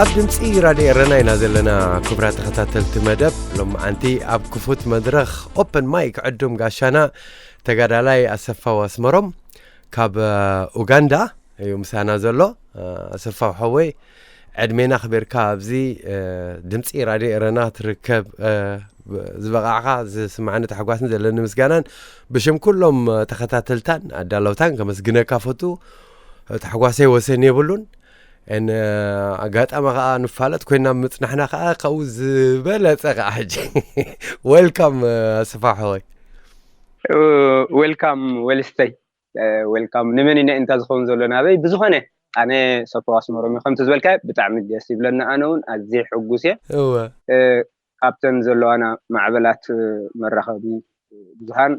ኣብ ድምፂ ራድዮ ኤረና ኢና ዘለና። ክቡራት ተኸታተልቲ መደብ፣ ሎማዓንቲ ኣብ ክፉት መድረኽ ኦፕን ማይክ ዕዱም ጋሻና ተጋዳላይ ኣሰፋው ኣስመሮም ካብ ኡጋንዳ እዩ ምሳና ዘሎ። ኣሰፋው ሓወይ፣ ዕድሜና ክቤርካ ኣብዚ ድምፂ ራድዮ ኤረና ትርከብ ዝበቓዕካ ዝስማዓኒ ታሕጓስን ዘለኒ ምስጋናን ብሽም ኩሎም ተኸታተልታን ኣዳለውታን ከመስግነካ ፈቱ። ታሕጓሰይ ወሰን የብሉን። ን ኣጋጣሚ ከዓ ንፋለጥ ኮይና ምፅናሕና ከዓ ካብኡ ዝበለፀ ከዓ ሕጂ ወልካም ኣስፋ ሓወይ። ወልካም ወልስተይ፣ ወልካም ንመን ኢና እንታ ዝኸውን ዘሎ ናበይ። ብዝኾነ ኣነ ሰፋው ኣስመሮም እዩ ከምቲ ዝበልካ ብጣዕሚ ደስ ይብለና። ኣነ እውን ኣዝየ ሕጉስ እየ። እወ። ካብተን ዘለዋና ማዕበላት መራኸቢ ብዙሃን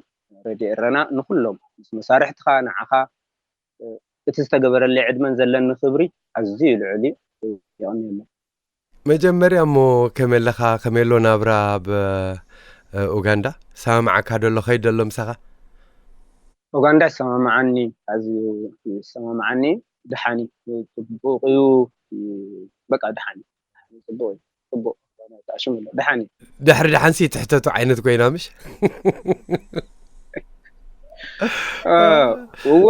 ሬድዮ ኤረና ንኩሎም ምስ መሳርሕትኻ ንዓኻ እቲ ዝተገበረለይ ዕድመን ዘለኒ ክብሪ ኣዝዩ ልዑል እዩ። የቐንየለይ። መጀመርያ እሞ ከመይ ኣለኻ? ከመይ ኣሎ ናብራ ኣብ ኡጋንዳ? ሰማምዓካ ደሎ ከይድ ደሎ ምሳኻ? ኡጋንዳ ይሰማምዓኒ፣ ኣዝዩ ይሰማምዓኒ። ደሓን እዩ፣ ጽቡቕ እዩ። በቃ ደሓን እዩ። ጽቡቕ እዩ። ጽቡቕ። ደሓን እዩ። ድሕሪ ደሓን ሲ ትሕተቱ ዓይነት ኮይና ምሽ? እወ፣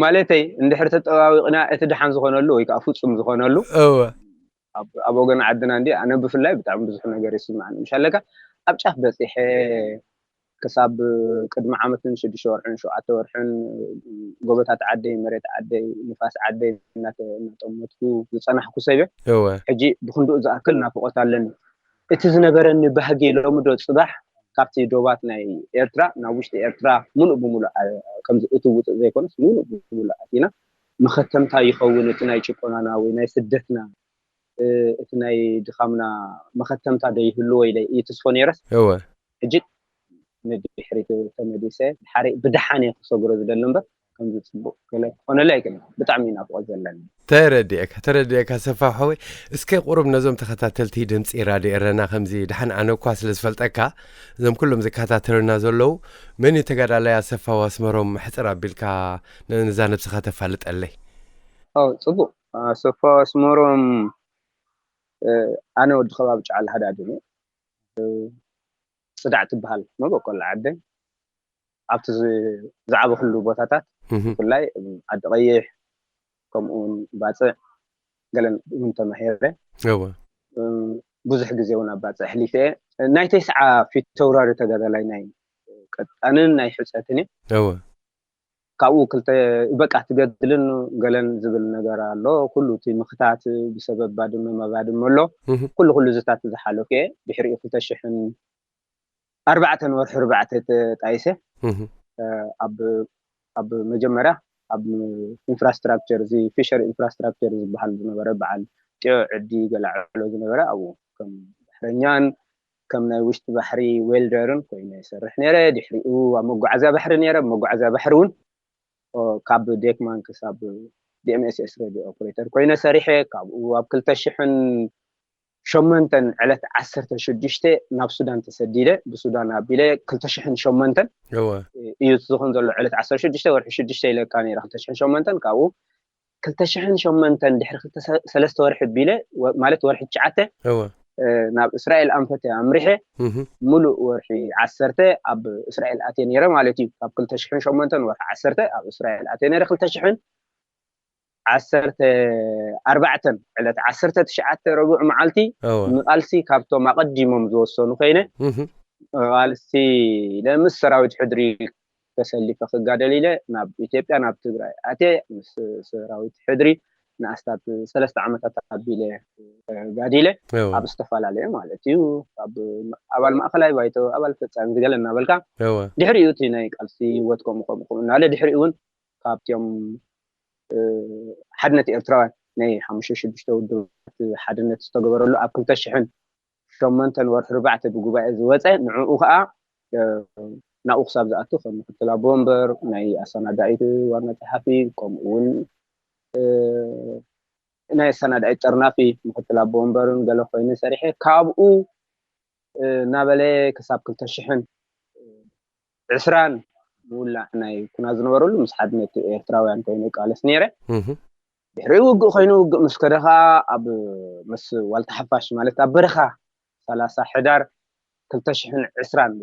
ማለተይ እንድሕር ተጠባቢቕና እቲ ደሓን ዝኾነሉ ወይ ከዓ ፍጹም ዝኾነሉ እወ። ኣብ ወገን ዓድና እንዲ ኣነ ብፍላይ ብጣዕሚ ብዙሕ ነገር ይስማዕኒ። ምሽ ኣለካ ኣብ ጫፍ በፂሐ ክሳብ ቅድሚ ዓመትን ሽዱሽተ ወርሕን ሸውዓተ ወርሕን ጎቦታት ዓደይ፣ መሬት ዓደይ፣ ንፋስ ዓደይ እናጠመትኩ ዝፀናሕኩ ሰብ እየ። ሕጂ ብክንድኡ ዝኣክል ናፍቆት ኣለኒ። እቲ ዝነበረኒ ባህጊ ሎሚ ዶ ፅባሕ ካብቲ ዶባት ናይ ኤርትራ ናብ ውሽጢ ኤርትራ ሙሉእ ብሙሉእ ከምዚ እቲ ውፅእ ዘይኮነስ ሙሉእ ብሙሉእ ኣቲና መኸተምታ ይኸውን እቲ ናይ ጭቆናና ወይ ናይ ስደትና እቲ ናይ ድኻምና መኸተምታ ዶ ይህልዎ ኢለ እየ ተስፎ ነይረስ እወ ሕጂ ንድሕሪት ተመሊሰ ድሓሪ ብድሓን እየ ክሰግሮ ዝደሊ እምበር ከምዚ ፅቡቅ ገለ ክኾነለ ኣይክእልን። ብጣዕሚ እዩ ናፍቆት ዘለኒ። ተረዲኤካ ተረዲኤካ ሰፋ ሓወይ። እስከ ቁሩብ ነዞም ተኸታተልቲ ድምፂ ራድዮ ኤረና ከምዚ ድሓን ኣነ እኳ ስለ ዝፈልጠካ እዞም ኩሎም ዝከታተሉና ዘለዉ መን እዩ ተጋዳላይ ኣሰፋ ኣስመሮም ሕፅር ኣቢልካ ነዛ ነብስኻ ተፋልጠለይ? ጽቡቅ ኣሰፋ ኣስመሮም ኣነ ወዲ ከባቢ ጨዓል ሃዳድን እየ። ጽዳዕ ትበሃል መበቆል ዓደይ ኣብቲ ዝዓበክሉ ቦታታት ብፍላይ ዓዲ ቀይሕ ከምኡ እውን ባፅዕ ገለን እውን ተማሂረ። ብዙሕ ግዜ እውን ኣብ ባፅዕ ኣሕሊፈ እየ። ናይ ተስዓ ፊተውራሪ ተጋዳላይ ናይ ቀጣንን ናይ ሕፀትን እየ። ካብኡ ክልተ በቃ ትገድልን ገለን ዝብል ነገር ኣሎ። ኩሉ እቲ ምኽታት ብሰበብ ባድመ መባድመ ኣሎ። ኩሉ ኩሉ ዝታት ዝሓለፉ እየ። ድሕሪኡ ክልተ ሽሕን ኣርባዕተን ወርሒ ኣርባዕተ ተጣይሰ ኣብ ኣብ መጀመርያ ኣብ ኢንፍራስትራክቸር እዚ ፊሸር ኢንፍራስትራክቸር ዝበሃል ዝነበረ በዓል ጢዖ ዕዲ ገላዕሎ ዝነበረ ኣብኡ ከም ባሕረኛን ከም ናይ ውሽጢ ባሕሪ ዌልደርን ኮይነ ይሰርሕ ነይረ። ድሕሪኡ ኣብ መጓዓዝያ ባሕሪ ነይረ። ኣብ መጓዓዝያ ባሕሪ እውን ካብ ዴክማን ክሳብ ዲኤምኤስኤስ ሬድዮ ኦፕሬተር ኮይነ ሰሪሐ። ካብኡ ኣብ ክልተ ሽሕን ሸሞንተን ዕለት ዓሰርተ ሽዱሽተ ናብ ሱዳን ተሰዲደ። ብሱዳን ኣቢለ ክልተ ሽሕን ሸሞንተን እዩ ዝኸውን ዘሎ ዕለት ዓሰርተ ሽዱሽተ ወርሒ ሽዱሽተ ኢለካ ነይረ። ክልተ ሽሕን ሸሞንተን ካብኡ ክልተ ሽሕን ሸሞንተን ድሕሪ ሰለስተ ወርሒ ኣቢለ ማለት ወርሒ ትሽዓተ ናብ እስራኤል ኣንፈተ ኣምሪሐ። ሙሉእ ወርሒ ዓሰርተ ኣብ እስራኤል ኣትየ ነይረ ማለት እዩ። ካብ ክልተ ሽሕን ሸሞንተን ወርሒ ዓሰርተ ኣብ እስራኤል ኣትየ ነይረ። ክልተ ሽሕን ዓሰርተ ኣርባዕተን ዕለት ዓሰርተ ትሽዓተ ረቡዕ መዓልቲ ንቃልሲ ካብቶም ኣቐዲሞም ዝወሰኑ ኮይነ ቃልሲ ምስ ሰራዊት ሕድሪ ተሰሊፈ ክጋደል ኢለ ናብ ኢትዮጵያ ናብ ትግራይ ኣትየ ምስ ሰራዊት ሕድሪ ንኣስታት ሰለስተ ዓመታት ኣቢለ ተጋዲለ። ኣብ ዝተፈላለየ ማለት እዩ፣ ኣብ ኣባል ማእከላይ ባይቶ፣ ኣባል ፈጻሚ ዝገለ እናበልካ፣ ድሕሪኡ እቲ ናይ ቃልሲ ህይወት ከምኡ ከምኡ ከምኡ እናበለ፣ ድሕሪኡ እውን ካብቲኦም ሓድነት ኤርትራውያን ናይ ሓሙሽተ ሽዱሽተ ውድባት ሓድነት ዝተገበረሉ ኣብ ክልተ ሽሕን ሸሞንተን ወርሒ ኣርባዕተ ብጉባኤ ዝወፀ፣ ንዕኡ ከዓ ናብኡ ክሳብ ዝኣቱ ከም ምክትል ኣቦ ወንበር፣ ናይ ኣሰናዳኢት ዋና ጸሓፊ፣ ከምኡ እውን ናይ ኣሰናዳኢት ጠርናፊ ምክትል ኣቦ ወንበርን ገለ ኮይኑ ሰሪሐ፣ ካብኡ እናበለ ክሳብ ክልተ ሽሕን ዕስራን ምውላዕ ናይ ኩናት ዝነበረሉ ምስ ሓድነት ኤርትራውያን ኮይኑ ቃለስ ነይረ። ድሕሪ ውግእ ኮይኑ፣ ውግእ ምስ ከደ ከዓ ኣብ ምስ ዋልታ ሓፋሽ ማለት ኣብ በረኻ ሰላሳ ሕዳር ክልተ ሽሕን ዕስራን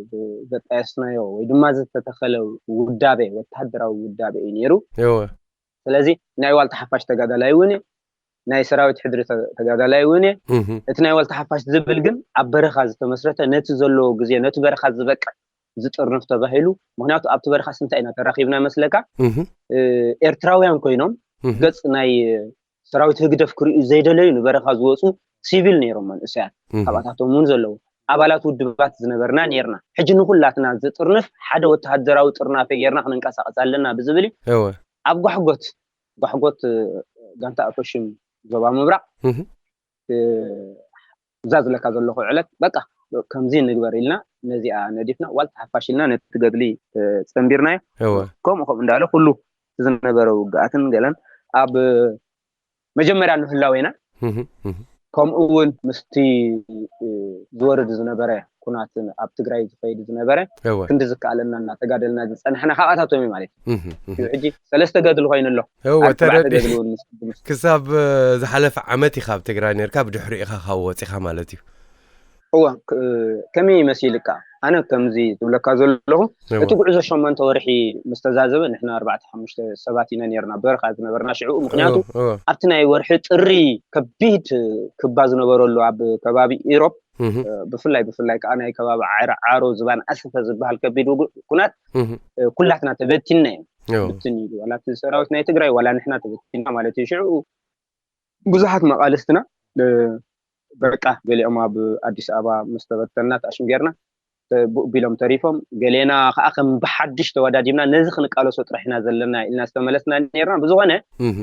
ዘጣየስናዮ ወይ ድማ ዝተተኸለ ውዳቤ፣ ወተሃደራዊ ውዳቤ እዩ ነይሩ። ስለዚ ናይ ዋልታ ሓፋሽ ተጋዳላይ እውን እየ፣ ናይ ሰራዊት ሕድሪ ተጋዳላይ እውን እየ። እቲ ናይ ዋልታ ሓፋሽ ዝብል ግን ኣብ በረኻ ዝተመስረተ፣ ነቲ ዘለዎ ግዜ፣ ነቲ በረኻ ዝበቅዕ ዝጥርንፍ ተባሂሉ። ምክንያቱ ኣብቲ በረኻስ እንታይ ኢና ተራኺብና መስለካ? ኤርትራውያን ኮይኖም ገጽ ናይ ሰራዊት ህግደፍ ክርእዩ ዘይደለዩ ንበረኻ ዝወፁ ሲቪል ነይሮም መንእሰያት፣ ካብኣታቶም እውን ዘለዉ ኣባላት ውድባት ዝነበርና ነይርና። ሕጂ ንኹላትና ዝጥርንፍ ሓደ ወተሃደራዊ ጥርናፈ ጌርና ክንንቀሳቐስ ኣለና ብዝብል እዩ። ኣብ ጓሕጎት ጓሕጎት ጋንታ ኣፈሽም ዞባ ምብራቕ እዛ ዝለካ ዘለኹ ዕለት በቃ ከምዚ ንግበር ኢልና ነዚኣ ነዲፍና፣ ዋልታ ሓፋሽ ኢልና ነቲ ገድሊ ጸንቢርናዮ። ከምኡ ከምኡ እንዳለ ኩሉ ዝነበረ ውግኣትን ገለን ኣብ መጀመርያ ንህላዌና፣ ከምኡ እውን ምስቲ ዝወርድ ዝነበረ ኩናትን ኣብ ትግራይ ዝኸይድ ዝነበረ ክንዲ ዝከኣለና እናተጋደልና ዝፀናሕና ካብኣታቶም እዩ ማለት እዩ። ሕጂ ሰለስተ ገድሊ ኮይኑ ኣሎ። ክሳብ ዝሓለፈ ዓመት ኢኻ ኣብ ትግራይ ነርካ፣ ብድሕሪ ኢኻ ካብ ወፂኻ ማለት እዩ። እዋ፣ ከመይ ይመስልካ? ኣነ ከምዚ ዝብለካ ዘለኹ፣ እቲ ጉዕዞ ሸሞንተ ወርሒ ምስ ተዛዘበ፣ ንሕና ኣርባዕተ ሓሙሽተ ሰባት ኢና ነርና በረኻ ዝነበርና ሽዑ። ምክንያቱ ኣብቲ ናይ ወርሒ ጥሪ ከቢድ ክባ ዝነበረሉ ኣብ ከባቢ ኢሮብ ብፍላይ ብፍላይ ከዓ ናይ ከባቢ ዓረ ዓሮ ዝባን ኣሰፈ ዝበሃል ከቢድ ውግእ ኩናት ኩላትና ተበቲንና እዩ። ብትን ኢሉ ዋላ እቲ ሰራዊት ናይ ትግራይ ዋላ ንሕና ተበቲንና ማለት እዩ። ሽዑ ብዙሓት መቓልስትና በቃ ገሊኦም ኣብ ኣዲስ ኣበባ ምስ ተበተንና ተኣሽም ጌርና ብኡ ቢሎም ተሪፎም፣ ገሌና ከዓ ከም ብሓድሽ ተወዳዲብና ነዚ ክንቃለሶ ጥራሕ ኢና ዘለና ኢልና ዝተመለስና ነርና። ብዝኾነ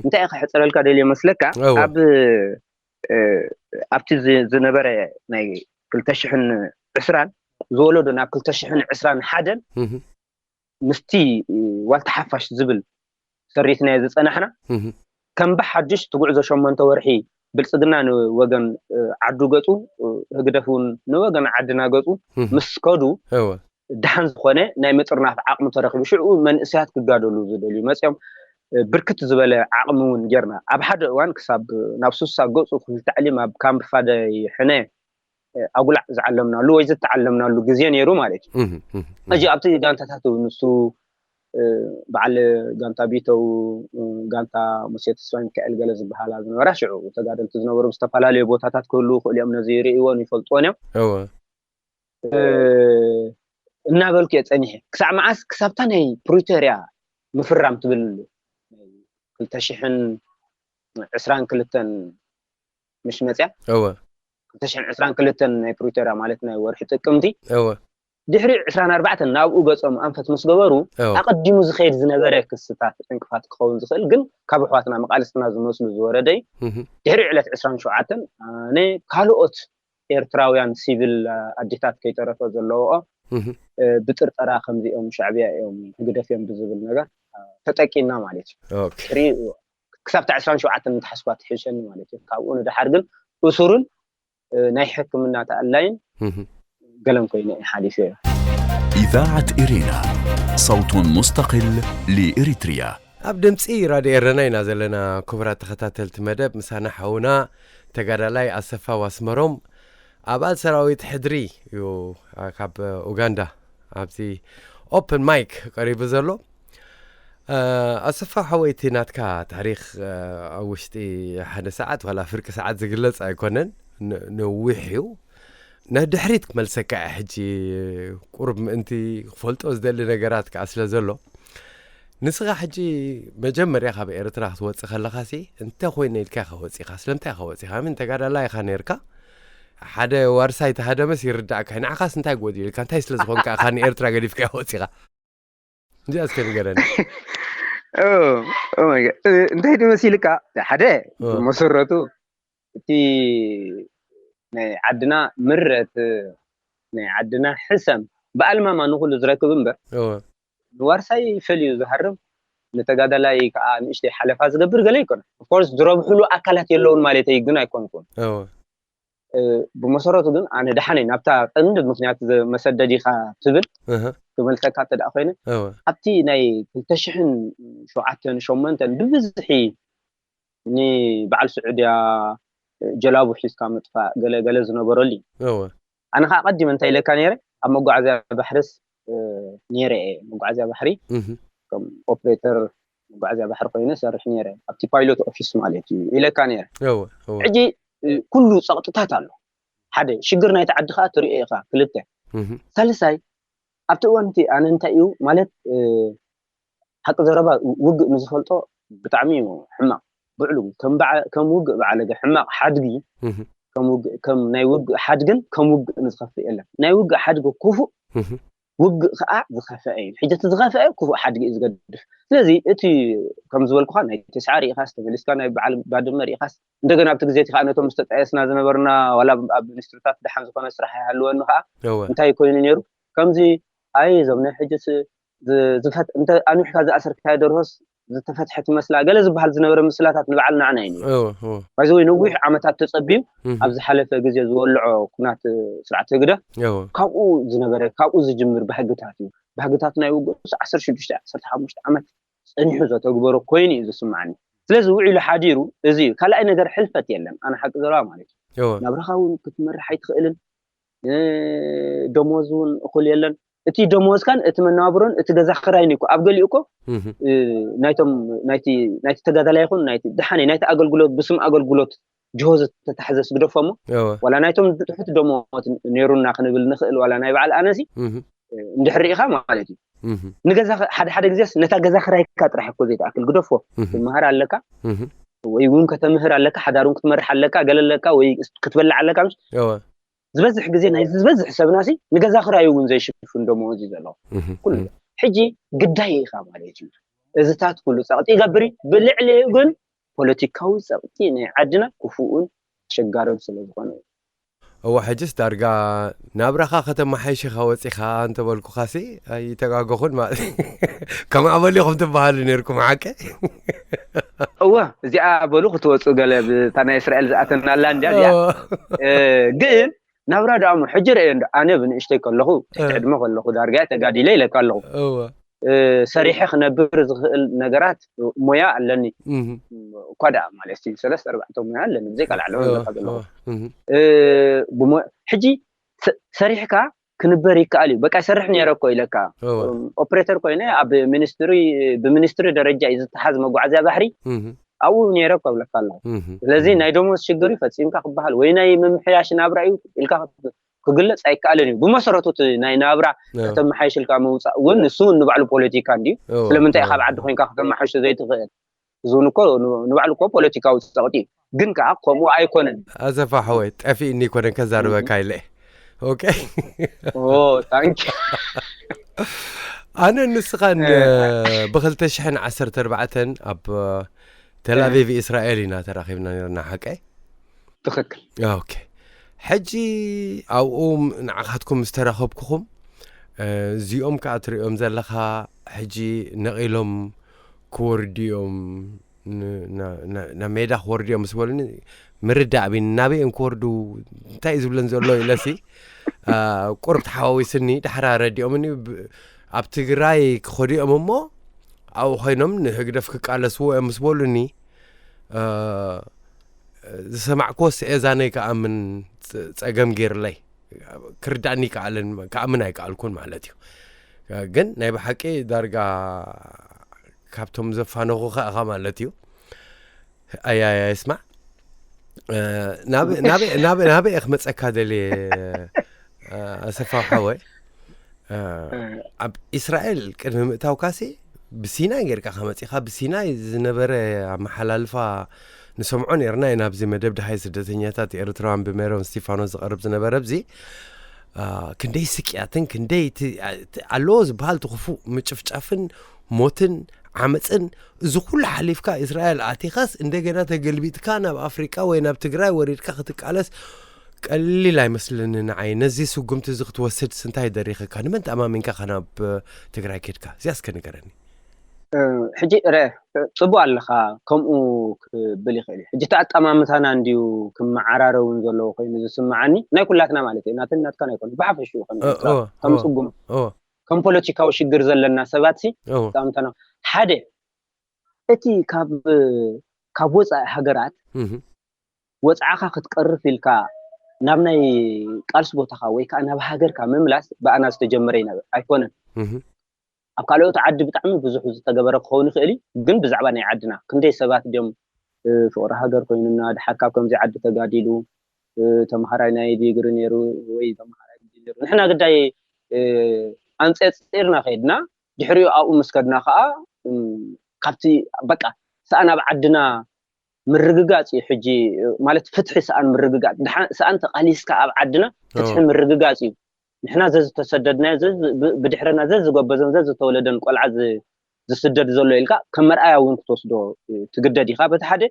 እንታይ ከሕፅረልካ ደልዮ መስለካ፣ ኣብ ኣብቲ ዝነበረ ናይ ክልተ ሽሕን ዕስራን ዝወለዶ ናብ ክልተ ሽሕን ዕስራን ሓደን ምስቲ ዋልታ ሓፋሽ ዝብል ሰሪትናዮ ዝፀናሕና ከም ብሓድሽ እቲ ጉዕዞ ሸሞንተ ወርሒ ብልፅግና ንወገን ዓዱ ገፁ፣ ህግደፍ እውን ንወገን ዓድና ገፁ ምስ ከዱ ደሓን ዝኾነ ናይ ምጥርናፍ ዓቕሚ ተረኺቡ። ሽዑ መንእሰያት ክጋደሉ ዝደልዩ መፅኦም ብርክት ዝበለ ዓቕሚ እውን ጌርና። ኣብ ሓደ እዋን ክሳብ ናብ ሱሳ ገፁ ክፍሊ ታዕሊም ኣብ ካምፕ ፋደይ ሕነ ኣጉላዕ ዝዓለምናሉ ወይ ዝተዓለምናሉ ግዜ ነይሩ ማለት እዩ። ሕጂ ኣብቲ ጋንታታት እውን ንሱ በዓል ጋንታ ቢተው፣ ጋንታ ሙሴ ተስፋ ሚካኤል ገለ ዝበሃላ ዝነበራ ሽዑ ተጋደልቲ ዝነበሩ ዝተፈላለዩ ቦታታት ክህልዉ ክእሉ እዮም። ነዚ ይርእይዎን ይፈልጥዎን እዮም። እናበልኩ እየ ፀኒሐ። ክሳዕ መዓስ? ክሳብታ ናይ ፕሪቶርያ ምፍራም ትብል ክልተ ሽሕን ዕስራን ክልተን ምሽ መፅያ። እወ። ክልተ ሽሕን ዕስራን ክልተን ናይ ፕሪቶርያ ማለት ናይ ወርሒ ጥቅምቲ። እወ። ድሕሪ ዕስራን ኣርባዕተን ናብኡ ገፆም ኣንፈት ምስ ገበሩ፣ እወ። ኣቐዲሙ ዝኸይድ ዝነበረ ክስታት ዕንቅፋት ክኸውን ዝኽእል ግን ካብ ኣሕዋትና መቓልስትና ዝመስሉ ዝወረደ እዩ። እህ። ድሕሪ ዕለት ዕስራን ሸውዓተን ኣነ ካልኦት ኤርትራውያን ሲቪል ኣዴታት ከይተረፈ ዘለዎኦ እህ። ብጥርጠራ ከምዚኦም ሻዕብያ እዮም ህግደፍ እዮም ብዝብል ነገር ተጠቂና ማለት እዩ። ኦኬ። ክሳብታ ዕስራን ሸውዓተን እንተሓስኳ ትሕሸኒ ማለት እዩ። ካብኡ ንደሓር ግን እሱርን ናይ ሕክምና ተኣላይን ገለን ኮይኑ ሓሊፈዮ። إذاعة إرينا، صوت مستقل لإريتريا. ኣብ ድምፂ ራድዮ ኤረና ኢና ዘለና። ክቡራት ተኸታተልቲ መደብ፣ ምሳና ሓውና ተጋዳላይ ኣሰፋ ዋስመሮም ኣባል ሰራዊት ሕድሪ እዩ፣ ካብ ኡጋንዳ ኣብዚ ኦፕን ማይክ ቀሪቡ ዘሎ። ኣሰፋ ሓወይ፣ እቲ ናትካ ታሪኽ ኣብ ውሽጢ ሓደ ሰዓት ዋላ ፍርቂ ሰዓት ዝግለጽ ኣይኮነን፣ ነዊሕ እዩ። ንድሕሪት ክመልሰካ እየ ሕጂ፣ ቁሩብ ምእንቲ ክፈልጦ ዝደሊ ነገራት ከኣ ስለ ዘሎ። ንስኻ ሕጂ መጀመርያ ካብ ኤርትራ ክትወጽእ ከለኻሲ እንተ ኮይነ ኢልካ ኢኻ ወጺኻ። ስለምንታይ ኢኻ ወጺኻ? ምን ተጋዳላይ ኢኻ ነርካ? ሓደ ዋርሳይ ተሃደመስ ይርዳእካ። ንዓኻስ እንታይ ጎዲልካ? እንታይ ስለ ዝኾንካ ኢኻ ንኤርትራ ገዲፍካ ወጺኻ? እንዲያ እስከ ንገረኒ። እንታይ ድመሲልካ? ሓደ መሰረቱ እቲ ናይ ዓድና ምረት፣ ናይ ዓድና ሕሰም ብኣልማማ ንኹሉ ዝረክብ እምበር ንዋርሳይ ፈልዩ ዝሃርም፣ ንተጋዳላይ ከዓ ንእሽተይ ሓለፋ ዝገብር ገለ ይኮነ። ኦፍኮርስ ዝረብሕሉ ኣካላት የለውን ማለት ግን ኣይኮንኩን። ብመሰረቱ ግን ኣነ ደሓነይ ናብታ ቀንዲ ምክንያት መሰደዲካ ትብል ክመልሰካ እተ ደኣ ኮይነ፣ ኣብቲ ናይ ክልተ ሽሕን ሸውዓተን ሸሞንተን ብብዝሒ ንበዓል ስዑድያ ጀላቡ ሒዝካ ምጥፋእ ገለ ገለ ዝነበረሉ እዩ። ኣነ ከዓ ቀዲመ እንታይ ኢለካ ነይረ፣ ኣብ መጓዓዝያ ባሕርስ ነይረ እየ። መጓዓዝያ ባሕሪ ከም ኦፕሬተር መጓዓዝያ ባሕሪ ኮይነ ሰርሕ ነይረ፣ ኣብቲ ፓይሎት ኦፊስ ማለት እዩ ኢለካ ነይረ። ሕጂ ኩሉ ፀቕጥታት ኣሎ። ሓደ ሽግር ናይቲ ዓዲ ከዓ ትሪኦ ኢኻ። ክልተ ሳልሳይ ኣብቲ እዋን እቲ ኣነ እንታይ እዩ ማለት ሓቂ ዘረባ ውግእ ንዝፈልጦ ብጣዕሚ እዩ ሕማቕ። ብዕሉ ከም ውግእ ብዓለገ ሕማቕ ሓድጊ ከም ናይ ውግእ ሓድግን ከም ውግእ ንዝኸፍእ የለን። ናይ ውግእ ሓድጊ ክፉእ ውግእ ከዓ ዝኸፍአ እዩ። ሕጂ እቲ ዝኸፍአ ክፉእ ሓድጊ እዩ ዝገድፍ። ስለዚ እቲ ከም ዝበልኩኻ ናይ ተስዓ ርኢኻስ ተመሊስካ ናይ በዓል ባድመ ርኢኻስ እንደገና ኣብቲ ግዜ እቲ ከዓ ነቶም ዝተጣየስና ዝነበርና ዋላ ኣብ ሚኒስትሪታት ደሓን ዝኾነ ስራሕ ይሃልወኒ ከዓ እንታይ ኮይኑ ነይሩ ከምዚ ኣይ እዞም ናይ ሕጅስ ኣንዊሕካ ዝኣሰርካዮ ደርሆስ ዝተፈትሐ ትመስላ ገለ ዝበሃል ዝነበረ ምስላታት ንበዓል ናዕና እዩ። ባይዘወይ ነዊሕ ዓመታት ተፀቢዩ ኣብ ዝሓለፈ ግዜ ዝወልዖ ኩናት ስርዓት ህግደፍ ካብኡ ዝነበረ ካብኡ ዝጅምር ባህግታት እዩ። ባህግታት ናይ ውግእስ ዓሰርተ ሽዱሽተ ዓሰርተ ሓሙሽተ ዓመት ፀኒሑ ዘተግበሮ ኮይኑ እዩ ዝስማዓኒ። ስለዚ ውዒሉ ሓዲሩ እዚ እዩ። ካልኣይ ነገር ሕልፈት የለን። ኣነ ሓቂ ዘረባ ማለት እዩ። ናብራኻ እውን ክትመርሕ ኣይትኽእልን። ደሞዝ እውን እኹል የለን። እቲ ደሞዝካን እቲ መነባብሮን እቲ ገዛ ክራይን እኮ ኣብ ገሊኡ እኮ ናይቶም ናይቲ ተጋዳላይ ይኹን ናይቲ ደሓነይ ናይቲ ኣገልግሎት ብስም ኣገልግሎት ጅሆ ዝተታሕዘ ስግደፎ እሞ ዋላ ናይቶም ትሑት ደሞዝ ነይሩና ክንብል ንኽእል ዋላ ናይ በዓል ኣነሲ እንድሕር ርኢኻ ማለት እዩ። ንገዛ ሓደ ሓደ ግዜስ ነታ ገዛ ክራይካ ጥራሕ እኮ ዘይትኣክል ግደፎ ትመሃር ኣለካ ወይ እውን ከተምህር ኣለካ ሓዳር እውን ክትመርሕ ኣለካ ገለ ኣለካ ወይ ክትበልዕ ኣለካ ዝበዝሕ ግዜ ናይ ዝበዝሕ ሰብናሲ ንገዛ ክራዩ እውን ዘይሽፍን ደመወዝ እዩ ዘለዎ ኩሉ። ሕጂ ግዳይ ኢኻ ማለት እዩ። እዚታት ኩሉ ፀቕጢ ይገብር እዩ። ብልዕሊኡ ግን ፖለቲካዊ ፀቕጢ ናይ ዓድና ክፉኡን ኣሸጋርን ስለ ዝኾነ እዩ። እወ ሕጅስ ዳርጋ ናብራኻ ከተመሓይሽ ኢኻ ወፂኻ እንተበልኩኻሲ ኣይተጋገኹን ማለት ከም ኣበል ኢኹም ትበሃሉ ነርኩም ሓቂ እወ እዚኣ በሉ ክትወፁ ገለ ብታ ናይ እስራኤል ዝኣተናላ እንዲያ እዚኣ ግን ናብራ ደኣ እሞ ሕጂ ርእየ እንዶ ኣነ ብንእሽተይ ከለኹ ትሕቲ ዕድመ ከለኹ ዳርጋ ተጋዲለ ኢለካ ኣለኹ ሰሪሐ ክነብር ዝኽእል ነገራት ሞያ ኣለኒ እኳ ደኣ ማለት እዩ ሰለስተ ኣርባዕተ ሞያ ኣለኒ ብዘይ ካልዕ ኣለኹ ሕጂ ሰሪሕካ ክንበር ይከኣል እዩ በቃ ይሰርሕ ነይረ እኮ ኢለካ ኦፕሬተር ኮይነ ኣብ ሚኒስትሪ ብሚኒስትሪ ደረጃ እዩ ዝተሓዝ መጓዓዝያ ባሕሪ ኣብኡ ነይረ እኮ ብለካ ኣለኹ ስለዚ ናይ ደሞዝ ሽግር እዩ ፈፂምካ ክበሃል ወይ ናይ ምምሕያሽ ናብራ እዩ ኢልካ ክግለፅ ኣይከኣልን እዩ ብመሰረቱ ናይ ናብራ ከተመሓይሽልካ ምውፃእ እውን ንሱ ንባዕሉ ፖለቲካ እንድዩ ስለምንታይ ካብ ዓዲ ኮይንካ ከተመሓይሾ ዘይትኽእል እዚ እውን እኮ ንባዕሉ እኮ ፖለቲካዊ ፀቕጢ እዩ ግን ከዓ ከምኡ ኣይኮነን ኣሰፋ ሓወይ ጠፊእኒ ይኮነን ከዛርበካ ኢለ ኦኬ ታንኪ ኣነ ንስኻን ብክልተ ሽሕን ዓሰርተ ኣርባዕተን ኣብ ተላቪቭ እስራኤል ኢና ተራኺብና ነርና ሓቀይ ትኽክል ኦኬ ሕጂ ኣብኡ ንዓኻትኩም ምስ ተራኸብኩኹም እዚኦም ከዓ ትሪኦም ዘለኻ ሕጂ ነቒሎም ክወርዱ እዮም ናብ ሜዳ ክወርዱ እዮም ምስ በሉኒ ምርዳእ ቢኒ ናበይ እዮም ክወርዱ እንታይ እዩ ዝብለን ዘሎ ኢለሲ ቁርብ ተሓዋዊስኒ ዳሕራ ረዲኦምኒ ኣብ ትግራይ ክኸዱ እዮም እሞ ኣብኡ ኮይኖም ንህግደፍ ክቃለስዎ እዮም ምስ በሉኒ ዝሰማዕክዎ ስኤዛነይ ክኣምን ጸገም ገይርለይ ክርዳእኒ ይከኣልን ክኣምን ኣይከኣልኩን ማለት እዩ ግን ናይ ብሓቂ ዳርጋ ካብቶም ዘፋነኹ ከእኻ ማለት እዩ ኣያያ ይስማዕ ናበይ ክመፀካ ደልየ ኣሰፋ ሓወይ ኣብ እስራኤል ቅድሚ ምእታውካሲ ብሲናይ ጌርካ ከመጺኻ፣ ብሲናይ ዝነበረ ኣመሓላልፋ ንሰምዖ ነርና ኢና። ኣብዚ መደብ ደሃይ ስደተኛታት ኤርትራውያን ብሜሮን ስቲፋኖስ ዝቐርብ ዝነበረ፣ ኣብዚ ክንደይ ስቅያትን ክንደይ ኣለዎ ዝበሃል ትኽፉእ ምጭፍጫፍን ሞትን ዓመፅን፣ እዚ ኩሉ ሓሊፍካ እስራኤል ኣቲኻስ እንደገና ተገልቢጥካ ናብ ኣፍሪቃ ወይ ናብ ትግራይ ወሪድካ ክትቃለስ ቀሊል ኣይመስልን ንዓይ። ነዚ ስጉምቲ እዚ ክትወስድ ስንታይ ደሪኽካ? ንመን ተኣማሚንካ ከ ናብ ትግራይ ኬድካ? እዚኣ እስከ ንገረኒ። ሕጂ ረ ፅቡቅ ኣለኻ። ከምኡ ክብል ይኽእል እዩ። ሕጂ እቲ ኣጠማምታና እንድዩ ክመዓራረ እውን ዘለዎ ኮይኑ ዝስምዓኒ፣ ናይ ኩላትና ማለት እዩ፣ ናትን ናትካን ኣይኮነ፣ ብሓፈሽኡ ከም ኤርትራ ከም ስጉም ከም ፖለቲካዊ ሽግር ዘለና ሰባት ሲ ኣጠማምታና ሓደ እቲ ካብ ካብ ወፃኢ ሃገራት ወፃዕኻ ክትቀርፍ ኢልካ ናብ ናይ ቃልሲ ቦታኻ ወይ ከዓ ናብ ሃገርካ ምምላስ ብኣና ዝተጀመረ ኣይኮነን። ኣብ ካልኦት ዓዲ ብጣዕሚ ብዙሕ ዝተገበረ ክኸውን ይኽእል እዩ፣ ግን ብዛዕባ ናይ ዓድና ክንደይ ሰባት ድዮም ፍቕሪ ሃገር ኮይኑና ድሓር ካብ ከምዚ ዓዲ ተጋዲሉ ተምሃራይ ናይ ዲግሪ ነይሩ ወይ ተምሃራይ ነይሩ፣ ንሕና ግዳይ ኣንፀፂርና ከይድና ድሕሪኡ ኣብኡ ምስ ከድና ከዓ ካብቲ በቃ ሰኣን ኣብ ዓድና ምርግጋፅ እዩ። ሕጂ ማለት ፍትሒ ሰኣን ምርግጋፅ፣ ሰኣን ተቃሊስካ ኣብ ዓድና ፍትሒ ምርግጋፅ እዩ። ንሕና ዘዝተሰደድናዮ ብድሕረና ዘዝጎበዘን ዘዝተወለደን ቆልዓ ዝስደድ ዘሎ ኢልካ ከም መርኣያ እውን ክትወስዶ ትግደድ ኢኻ። በቲ ሓደ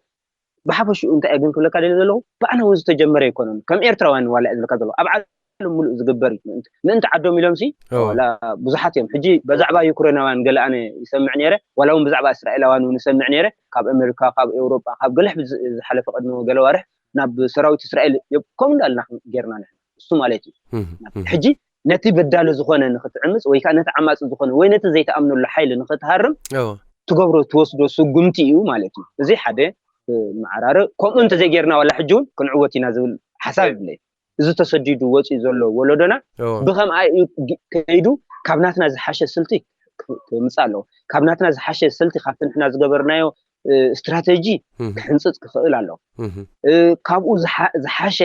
ብሓፈሽኡ እንታይ ግን ክብለካ ደለ ዘለኹ ብኣና እውን ዝተጀመረ ኣይኮነን። ከም ኤርትራውያን ዋላ ዝብለካ ዘለኹ ኣብ ዓለም ሙሉእ ዝግበር እዩ። ምእንቲ ዓዶም ኢሎም ሲ ብዙሓት እዮም። ሕጂ በዛዕባ ዩክሬናውያን ገለ ኣነ ይሰምዕ ነይረ፣ ዋላ እውን ብዛዕባ እስራኤላውያን እውን ይሰምዕ ነይረ። ካብ ኣሜሪካ፣ ካብ ኤውሮጳ፣ ካብ ገለ ዝሓለፈ ቅድሚ ገለ ዋርሕ ናብ ሰራዊት እስራኤል ከምኡ እንዳልና ጌርና ንሕና እሱ ማለት እዩ። ሕጂ ነቲ በዳሊ ዝኾነ ንክትዕምፅ ወይ ከዓ ነቲ ዓማፂ ዝኾነ ወይ ነቲ ዘይተኣምነሉ ሓይሊ ንክትሃርም ትገብሮ ትወስዶ ስጉምቲ እዩ ማለት እዩ። እዚ ሓደ መዓራረ። ከምኡ እንተዘይጌርና ዋላ ሕጂ እውን ክንዕወት ኢና ዝብል ሓሳብ ይብለይ። እዚ ተሰዲዱ ወፂኡ ዘሎ ወለዶና ብከምኣ እዩ ከይዱ ካብ ናትና ዝሓሸ ስልቲ ክምፃእ ኣለዎ። ካብ ናትና ዝሓሸ ስልቲ ካብቲ ንሕና ዝገበርናዮ ስትራቴጂ ክሕንፅፅ ክኽእል ኣለዎ። ካብኡ ዝሓሸ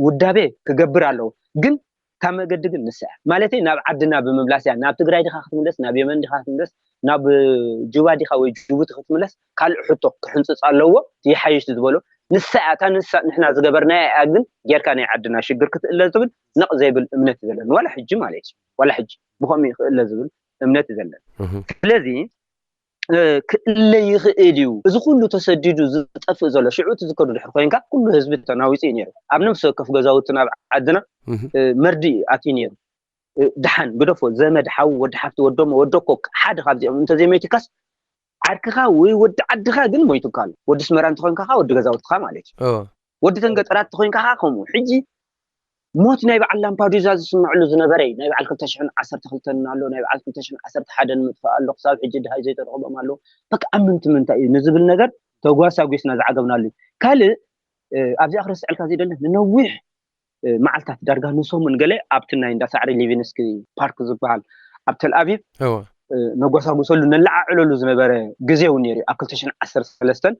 ውዳቤ ክገብር ኣለዎ። ግን ካብ መገዲ ግን ንስያ ማለት ናብ ዓድና ብምምላስ እያ። ናብ ትግራይ ዲኻ ክትምለስ፣ ናብ የመን ዲኻ ክትምለስ፣ ናብ ጁባ ዲኻ ወይ ጅቡቲ ክትምለስ ካልእ ሕቶ ክሕንፅፅ ኣለዎ። ይሓይሽ ዝበሎ ንሳ እያ። እታ ንሳ ንሕና ዝገበርናያ እያ ግን ጌርካ ናይ ዓድና ሽግር ክትእለ ዝብል ነቕ ዘይብል እምነት እዩ ዘለኒ። ዋላ ሕጂ ማለት እዩ። ዋላ ሕጂ ብኸምኡ ክእለ ዝብል እምነት እዩ ዘለኒ። ስለዚ ክእለ ይኽእል እዩ። እዚ ኩሉ ተሰዲዱ ዝጠፍእ ዘሎ ሽዑ ትዝከሩ ድሕር ኮይንካ ኩሉ ህዝቢ ተናዊፁ እዩ ነይሩ። ኣብ ነፍሲ ወከፍ ገዛውትን ኣብ ዓድና መርዲ ኣትዩ ነይሩ። ድሓን ግደፎ ዘመድ ሓው ወዲ ሓፍቲ ወደሞ ወደኮ ሓደ ካብዚኦም እንተዘይመይትካስ ዓርክኻ ወይ ወዲ ዓድኻ ግን ሞይቱካ ኣሎ። ወዲ ስመራ እንተኾይንካ ከዓ ወዲ ገዛውትኻ ማለት እዩ። ወዲ ተንገጠራት እንተኾይንካ ከዓ ከምኡ። ሕጂ ሞት ናይ በዓል ላምፓዱዛ ዝስምዕሉ ዝነበረ እዩ። ናይ በዓል ክልተ ሽሕን ዓሰርተ ክልተን ኣሎ፣ ናይ በዓል ክልተ ሽሕን ዓሰርተ ሓደን ምጥፋእ ኣሎ፣ ክሳብ ሕጂ ድሃይ ዘይተረኽቦም ኣለዉ። በቃ ኣብ ምንቲ ምንታይ እዩ ንዝብል ነገር ተጓሳጒስና ዝዓገብናሉ እዩ። ካልእ ኣብዚኣ ክረስዐልካ ዘይደለ ንነዊሕ መዓልታት ዳርጋ ንሰሙን ገለ ኣብቲ ናይ እንዳ ሳዕሪ ሊቪንስኪ ፓርክ ዝበሃል ኣብ ተልኣቪቭ ነጓሳጉሰሉ ነለዓዕለሉ ዝነበረ ግዜ እውን ነይሩ። ኣብ ክልተ ሽሕን ዓሰርተ ሰለስተን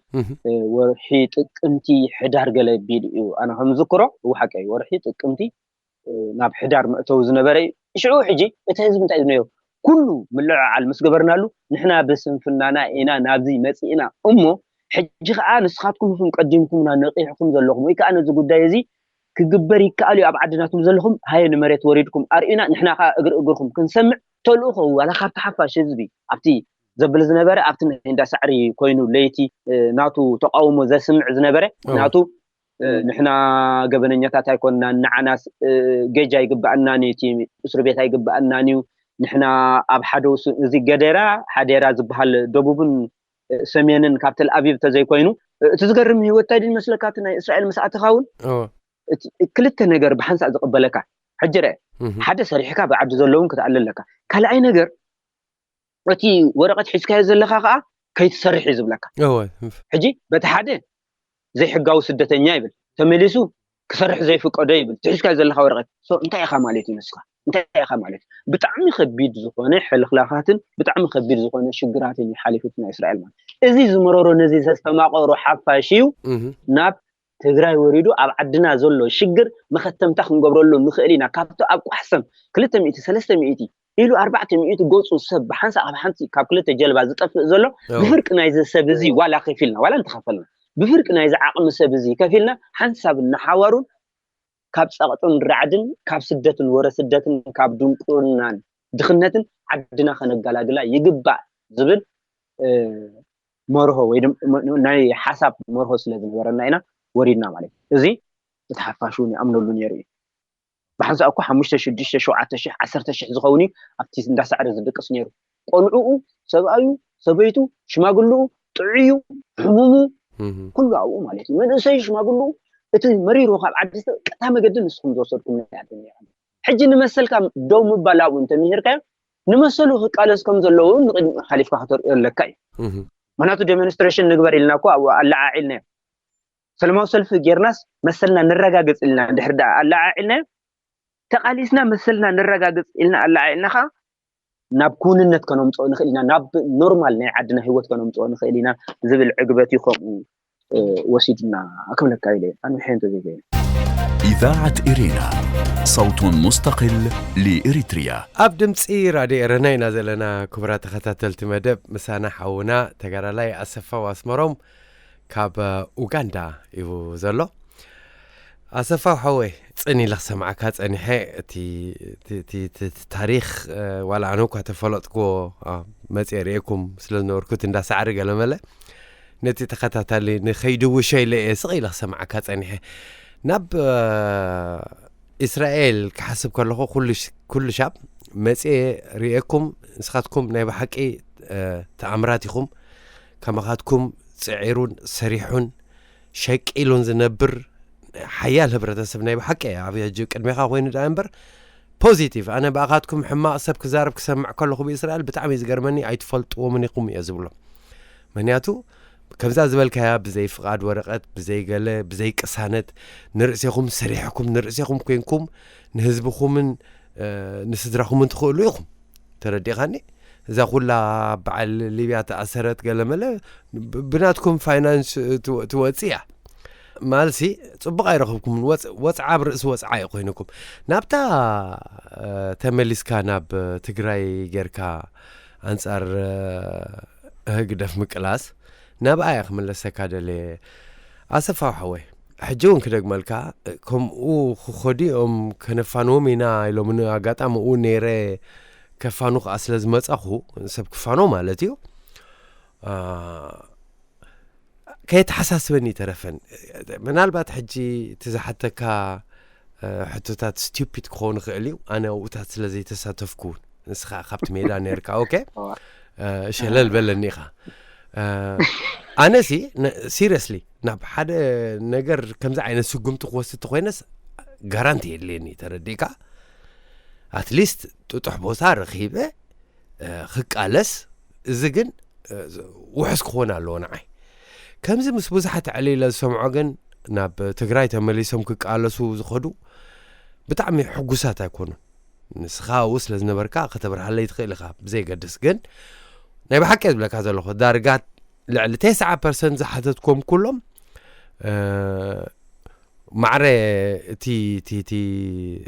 ወርሒ ጥቅምቲ ሕዳር ገለ ቢሉ እዩ። ኣነ ከም ዝክሮ እው ሓቂ እዩ። ወርሒ ጥቅምቲ ናብ ሕዳር መእተዊ ዝነበረ እዩ። ሽዑ ሕጂ እቲ ህዝቢ እንታይ እዩ ነይሩ? ኩሉ ምልዕዓል ምስ ገበርናሉ ንሕና ብስንፍናና ኢና ናብዚ መፂእና እሞ ሕጂ ከዓ ንስኻትኩም ኢኹም ቀዲምኩምና ነቂሕኩም ዘለኹም ወይ ከዓ ነዚ ጉዳይ እዚ ክግበር ይከኣል እዩ ኣብ ዓድናትኩም ዘለኹም ሃየ ንመሬት ወሪድኩም ኣርእዩና ንሕና ከዓ እግሪ እግርኩም ክንሰምዕ ተልእኾ ዋላ ካብቲ ሓፋሽ ህዝቢ ኣብቲ ዘብል ዝነበረ ኣብቲ ናይ እንዳ ሳዕሪ ኮይኑ ለይቲ ናቱ ተቃውሞ ዘስምዕ ዝነበረ ናቱ ንሕና ገበነኛታት ኣይኮንናን ንዓናስ ጌጅ ኣይግበኣናን እዩ እቲ እስር ቤት ኣይግበኣናን እዩ ንሕና ኣብ ሓደ እዚ ገደራ ሓዴራ ዝበሃል ደቡብን ሰሜንን ካብ ተልኣቪቭ ተዘይኮይኑ እቲ ዝገርም ህይወት እንታይ ድዩ መስለካ እቲ ናይ እስራኤል ምስ ኣተኻ እውን ክልተ ነገር ብሓንሳእ ዝቕበለካ ሕጂ ርአ ሓደ ሰሪሕካ ብዓዲ ዘለውን ክትኣለ ኣለካ ካልኣይ ነገር እቲ ወረቐት ሒዝካዮ ዘለኻ ከዓ ከይትሰርሕ እዩ ዝብለካ ሕጂ በቲ ሓደ ዘይሕጋዊ ስደተኛ ይብል ተመሊሱ ክሰርሕ ዘይፍቀዶ ይብል ትሒዝካዮ ዘለካ ወረቐት እንታይ ኢኻ ማለት እዩ ንስኻ እንታይ ኢኻ ማለት እዩ ብጣዕሚ ከቢድ ዝኾነ ሕልኽላኻትን ብጣዕሚ ከቢድ ዝኾነ ሽግራትን እዩ ሓሊፉ ናይ እስራኤል ማለት እዚ ዝመረሮ ነዚ ዘስተማቐሮ ሓፋሽ እዩ ናብ ትግራይ ወሪዱ ኣብ ዓድና ዘሎ ሽግር መኸተምታ ክንገብረሉ ንኽእል ኢና ካብቲ ኣብ ቋሕሰም ክልተ ሚእቲ ሰለስተ ሚእቲ ኢሉ ኣርባዕተ ሚእቲ ገፁ ሰብ ብሓንሳእ ካብ ሓንቲ ካብ ክልተ ጀልባ ዝጠፍእ ዘሎ ኦ። ብፍርቂ ናይዚ ሰብ እዚ ዋላ ከፊልና ዋላ እንተኸፈልና ብፍርቂ ናይዚ ዓቕሚ ሰብ እዚ ከፊልና ሓንሳብ እናሓዋሩን ካብ ፀቕጥን ራዕድን ካብ ስደትን ወረ ስደትን ካብ ድንቁርናን ድኽነትን ዓድና ከነገላግላ ይግባእ ዝብል እ፣ መርሆ ወይ ድማ ናይ ሓሳብ መርሆ ስለ ዝነበረና ኢና ወሪድና ማለት እዩ። እዚ እቲ ሓፋሽ እውን ይኣምነሉ ነይሩ እዩ። ብሓንሳእ እኮ ሓሙሽተ ሽዱሽተ ሸውዓተ ሽሕ ዓሰርተ ሽሕ ዝኸውን እዩ ኣብቲ እንዳሳዕረ ዝድቅስ ነይሩ። ቆልዕኡ፣ ሰብኣዩ፣ ሰበይቱ፣ ሽማግልኡ፣ ጥዑዩ፣ ሕሙሙ እህ፣ ኩሉ ኣብኡ ማለት እዩ። መንእሰይ ሽማግልኡ እቲ መሪሩ ካብ ዓዲ ዝተቀጣ መገዲ ንስኹም ዝወሰድኩም ናይ ዓዲ ነይራ። ሕጂ ንመሰልካ ደው ምባል ኣብኡ እንተሚሄርካዮ ንመሰሉ ክቃለስ ከም ዘለዎ ንቕድሚ ሓሊፍካ ከተርእዮ ኣለካ እዩ። እህ፣ ምክንያቱ ዴሞንስትሬሽን ንግበር ኢልና እኮ ኣብኡ ኣለዓዒልናዮ። ሰላማዊ ሰልፊ ጌርናስ መሰልና ንረጋግፅ ኢልና እንድሕር ደኣ ኣለዓዒልናዮ ተቃሊስና መሰልና ንረጋግፅ ኢልና ኣለዓዒልና ከዓ ናብ ክውንነት ከነምፅኦ ንኽእል ኢና፣ ናብ ኖርማል ናይ ዓድና ህይወት ከነምፅኦ ንኽእል ኢና ዝብል ዕግበት እዩ ከምኡ እ፣ ወሲዱና ክብለካ ኢለ ኣንዊሐ እንተዘይገ إذاعة إرينا، صوت مستقل لإريتريا. ኣብ ድምፂ ራድዮ ኤረና ኢና ዘለና። ክቡራት ተኸታተልቲ መደብ፣ ምሳና ሓውና ተጋዳላይ ኣሰፋው ኣስመሮም ካብ ኡጋንዳ እዩ ዘሎ። ኣሰፋው ሓወይ፣ ፅን ኢለ ክሰምዓካ ፀኒሐ። እቲ እቲ- እቲ- እቲ- እቲ ታሪክ እ፣ ዋላ ኣነ እኳ ተፈለጥክዎ፣ አ፣ መፅየ ርእየኩም ስለ ዝነበርኩ እቲ እንዳሳዕሪ ገለመለ ነቲ ተኸታታሊ ንኸይድውሾ ኢለ እየ ስቕ ኢለ ክሰምዓካ ፀኒሐ። ናብ እ፣ እስራኤል ክሓስብ ከለኹ ኩሉ ሽ- ኩሉ ሻብ መፅየ ርእየኩም፣ ንስኻትኩም ናይ ብሓቂ እ፣ ተኣምራት ኢኹም። ከማኻትኩም ፅዒሩን ሰሪሑን ሸቂሉን ዝነብር ሓያል ህብረተሰብ ናይ ብሓቂ እያ። ኣብ ሕጂ ቅድሜኻ ኮይኑ ደኣ እምበር ፖዚቲቭ፣ ኣነ ብኣኻትኩም ሕማቕ ሰብ ክዛረብ ክሰምዕ ከለኹ ብእስራኤል ብጣዕሚ እዩ ዝገርመኒ። ኣይትፈልጥዎምን ኢኹም እየ ዝብሎ። ምክንያቱ ከምዛ ዝበልካያ ብዘይ ፍቓድ ወረቐት፣ ብዘይ ገለ፣ ብዘይ ቅሳነት ንርእሴኹም ሰሪሕኩም ንርእሴኹም ኮንኩም ንህዝብኹምን እ፣ ንስድራኹምን ትኽእሉ ኢኹም። ተረዲኻኒ? እዛ ኩላ በዓል ሊብያ ተኣሰረት ገለመለ ብ- ብናትኩም ፋይናንስ ትወ- ትወፅእ እያ። ማልሲ ፅቡቕ ኣይረኸብኩምን። ወፅ- ወፅዓ ኣብ ርእሲ ወፅዓ እዩ ኮይኑኩም። ናብታ እ፣ ተመሊስካ ናብ ትግራይ ጌርካ ኣንፃር እ፣ ህግደፍ ምቅላስ ናብኣ እያ ክምለሰካ ደልየ። ኣሰፋው ሓወይ፣ ሕጂ እውን ክደግመልካ፣ ከምኡ ክኸዱ እዮም፣ ከነፋንዎም ኢና ኢሎምኒ። ኣጋጣሚ እውን ነይረ፣ ከፋኑ ከዓ ስለ ዝመፃኹ፣ ሰብ ክፋኖ ማለት እዩ። አ፣ ከየተሓሳስበኒ ይተረፈን። ምናልባት ሕጂ እቲ ዝሓተካ እ፣ ሕቶታት ስቱፒድ ክኸውን ይኽእል እዩ። ኣነ ኣብኡታት ስለ ዘይተሳተፍኩ እውን፣ ንስኻ ካብቲ ሜዳ ነርካ። ኦኬ፣ እዋ። እ፣ ሸለል በለኒ ኢኻ። እ፣ ኣነሲ ሲሪየስሊ ናብ ሓደ ነገር ከምዚ ዓይነት ስጉምቲ ክወስድ ተኮይነስ ጋራንቲ የድልየኒ። ተረዲእካ? ኣትሊስት ጥጡሕ ቦታ ረኺበ እ፣ ክቃለስ፣ እዚ ግን እ፣ ውሑስ ክኾን ኣለዎ ንዓይ። ከምዚ ምስ ብዙሓት ዕልለ ዝሰምዖ ግን ናብ ትግራይ ተመሊሶም ክቃለሱ ዝኸዱ ብጣዕሚ ሕጉሳት ኣይኮኑን። ንስኻ ኣብኡ ስለ ዝነበርካ ከተብርሃለይ ትኽእል ኢኻ። ብዘይገድስ ግን ናይ ብሓቂ እየ ዝብለካ ዘለኹ፣ ዳርጋ ልዕሊ ተስዓ ፐርሰንት ዝሓተትኩም ኩሎም እ፣ ማዕረ እቲ እቲ እቲ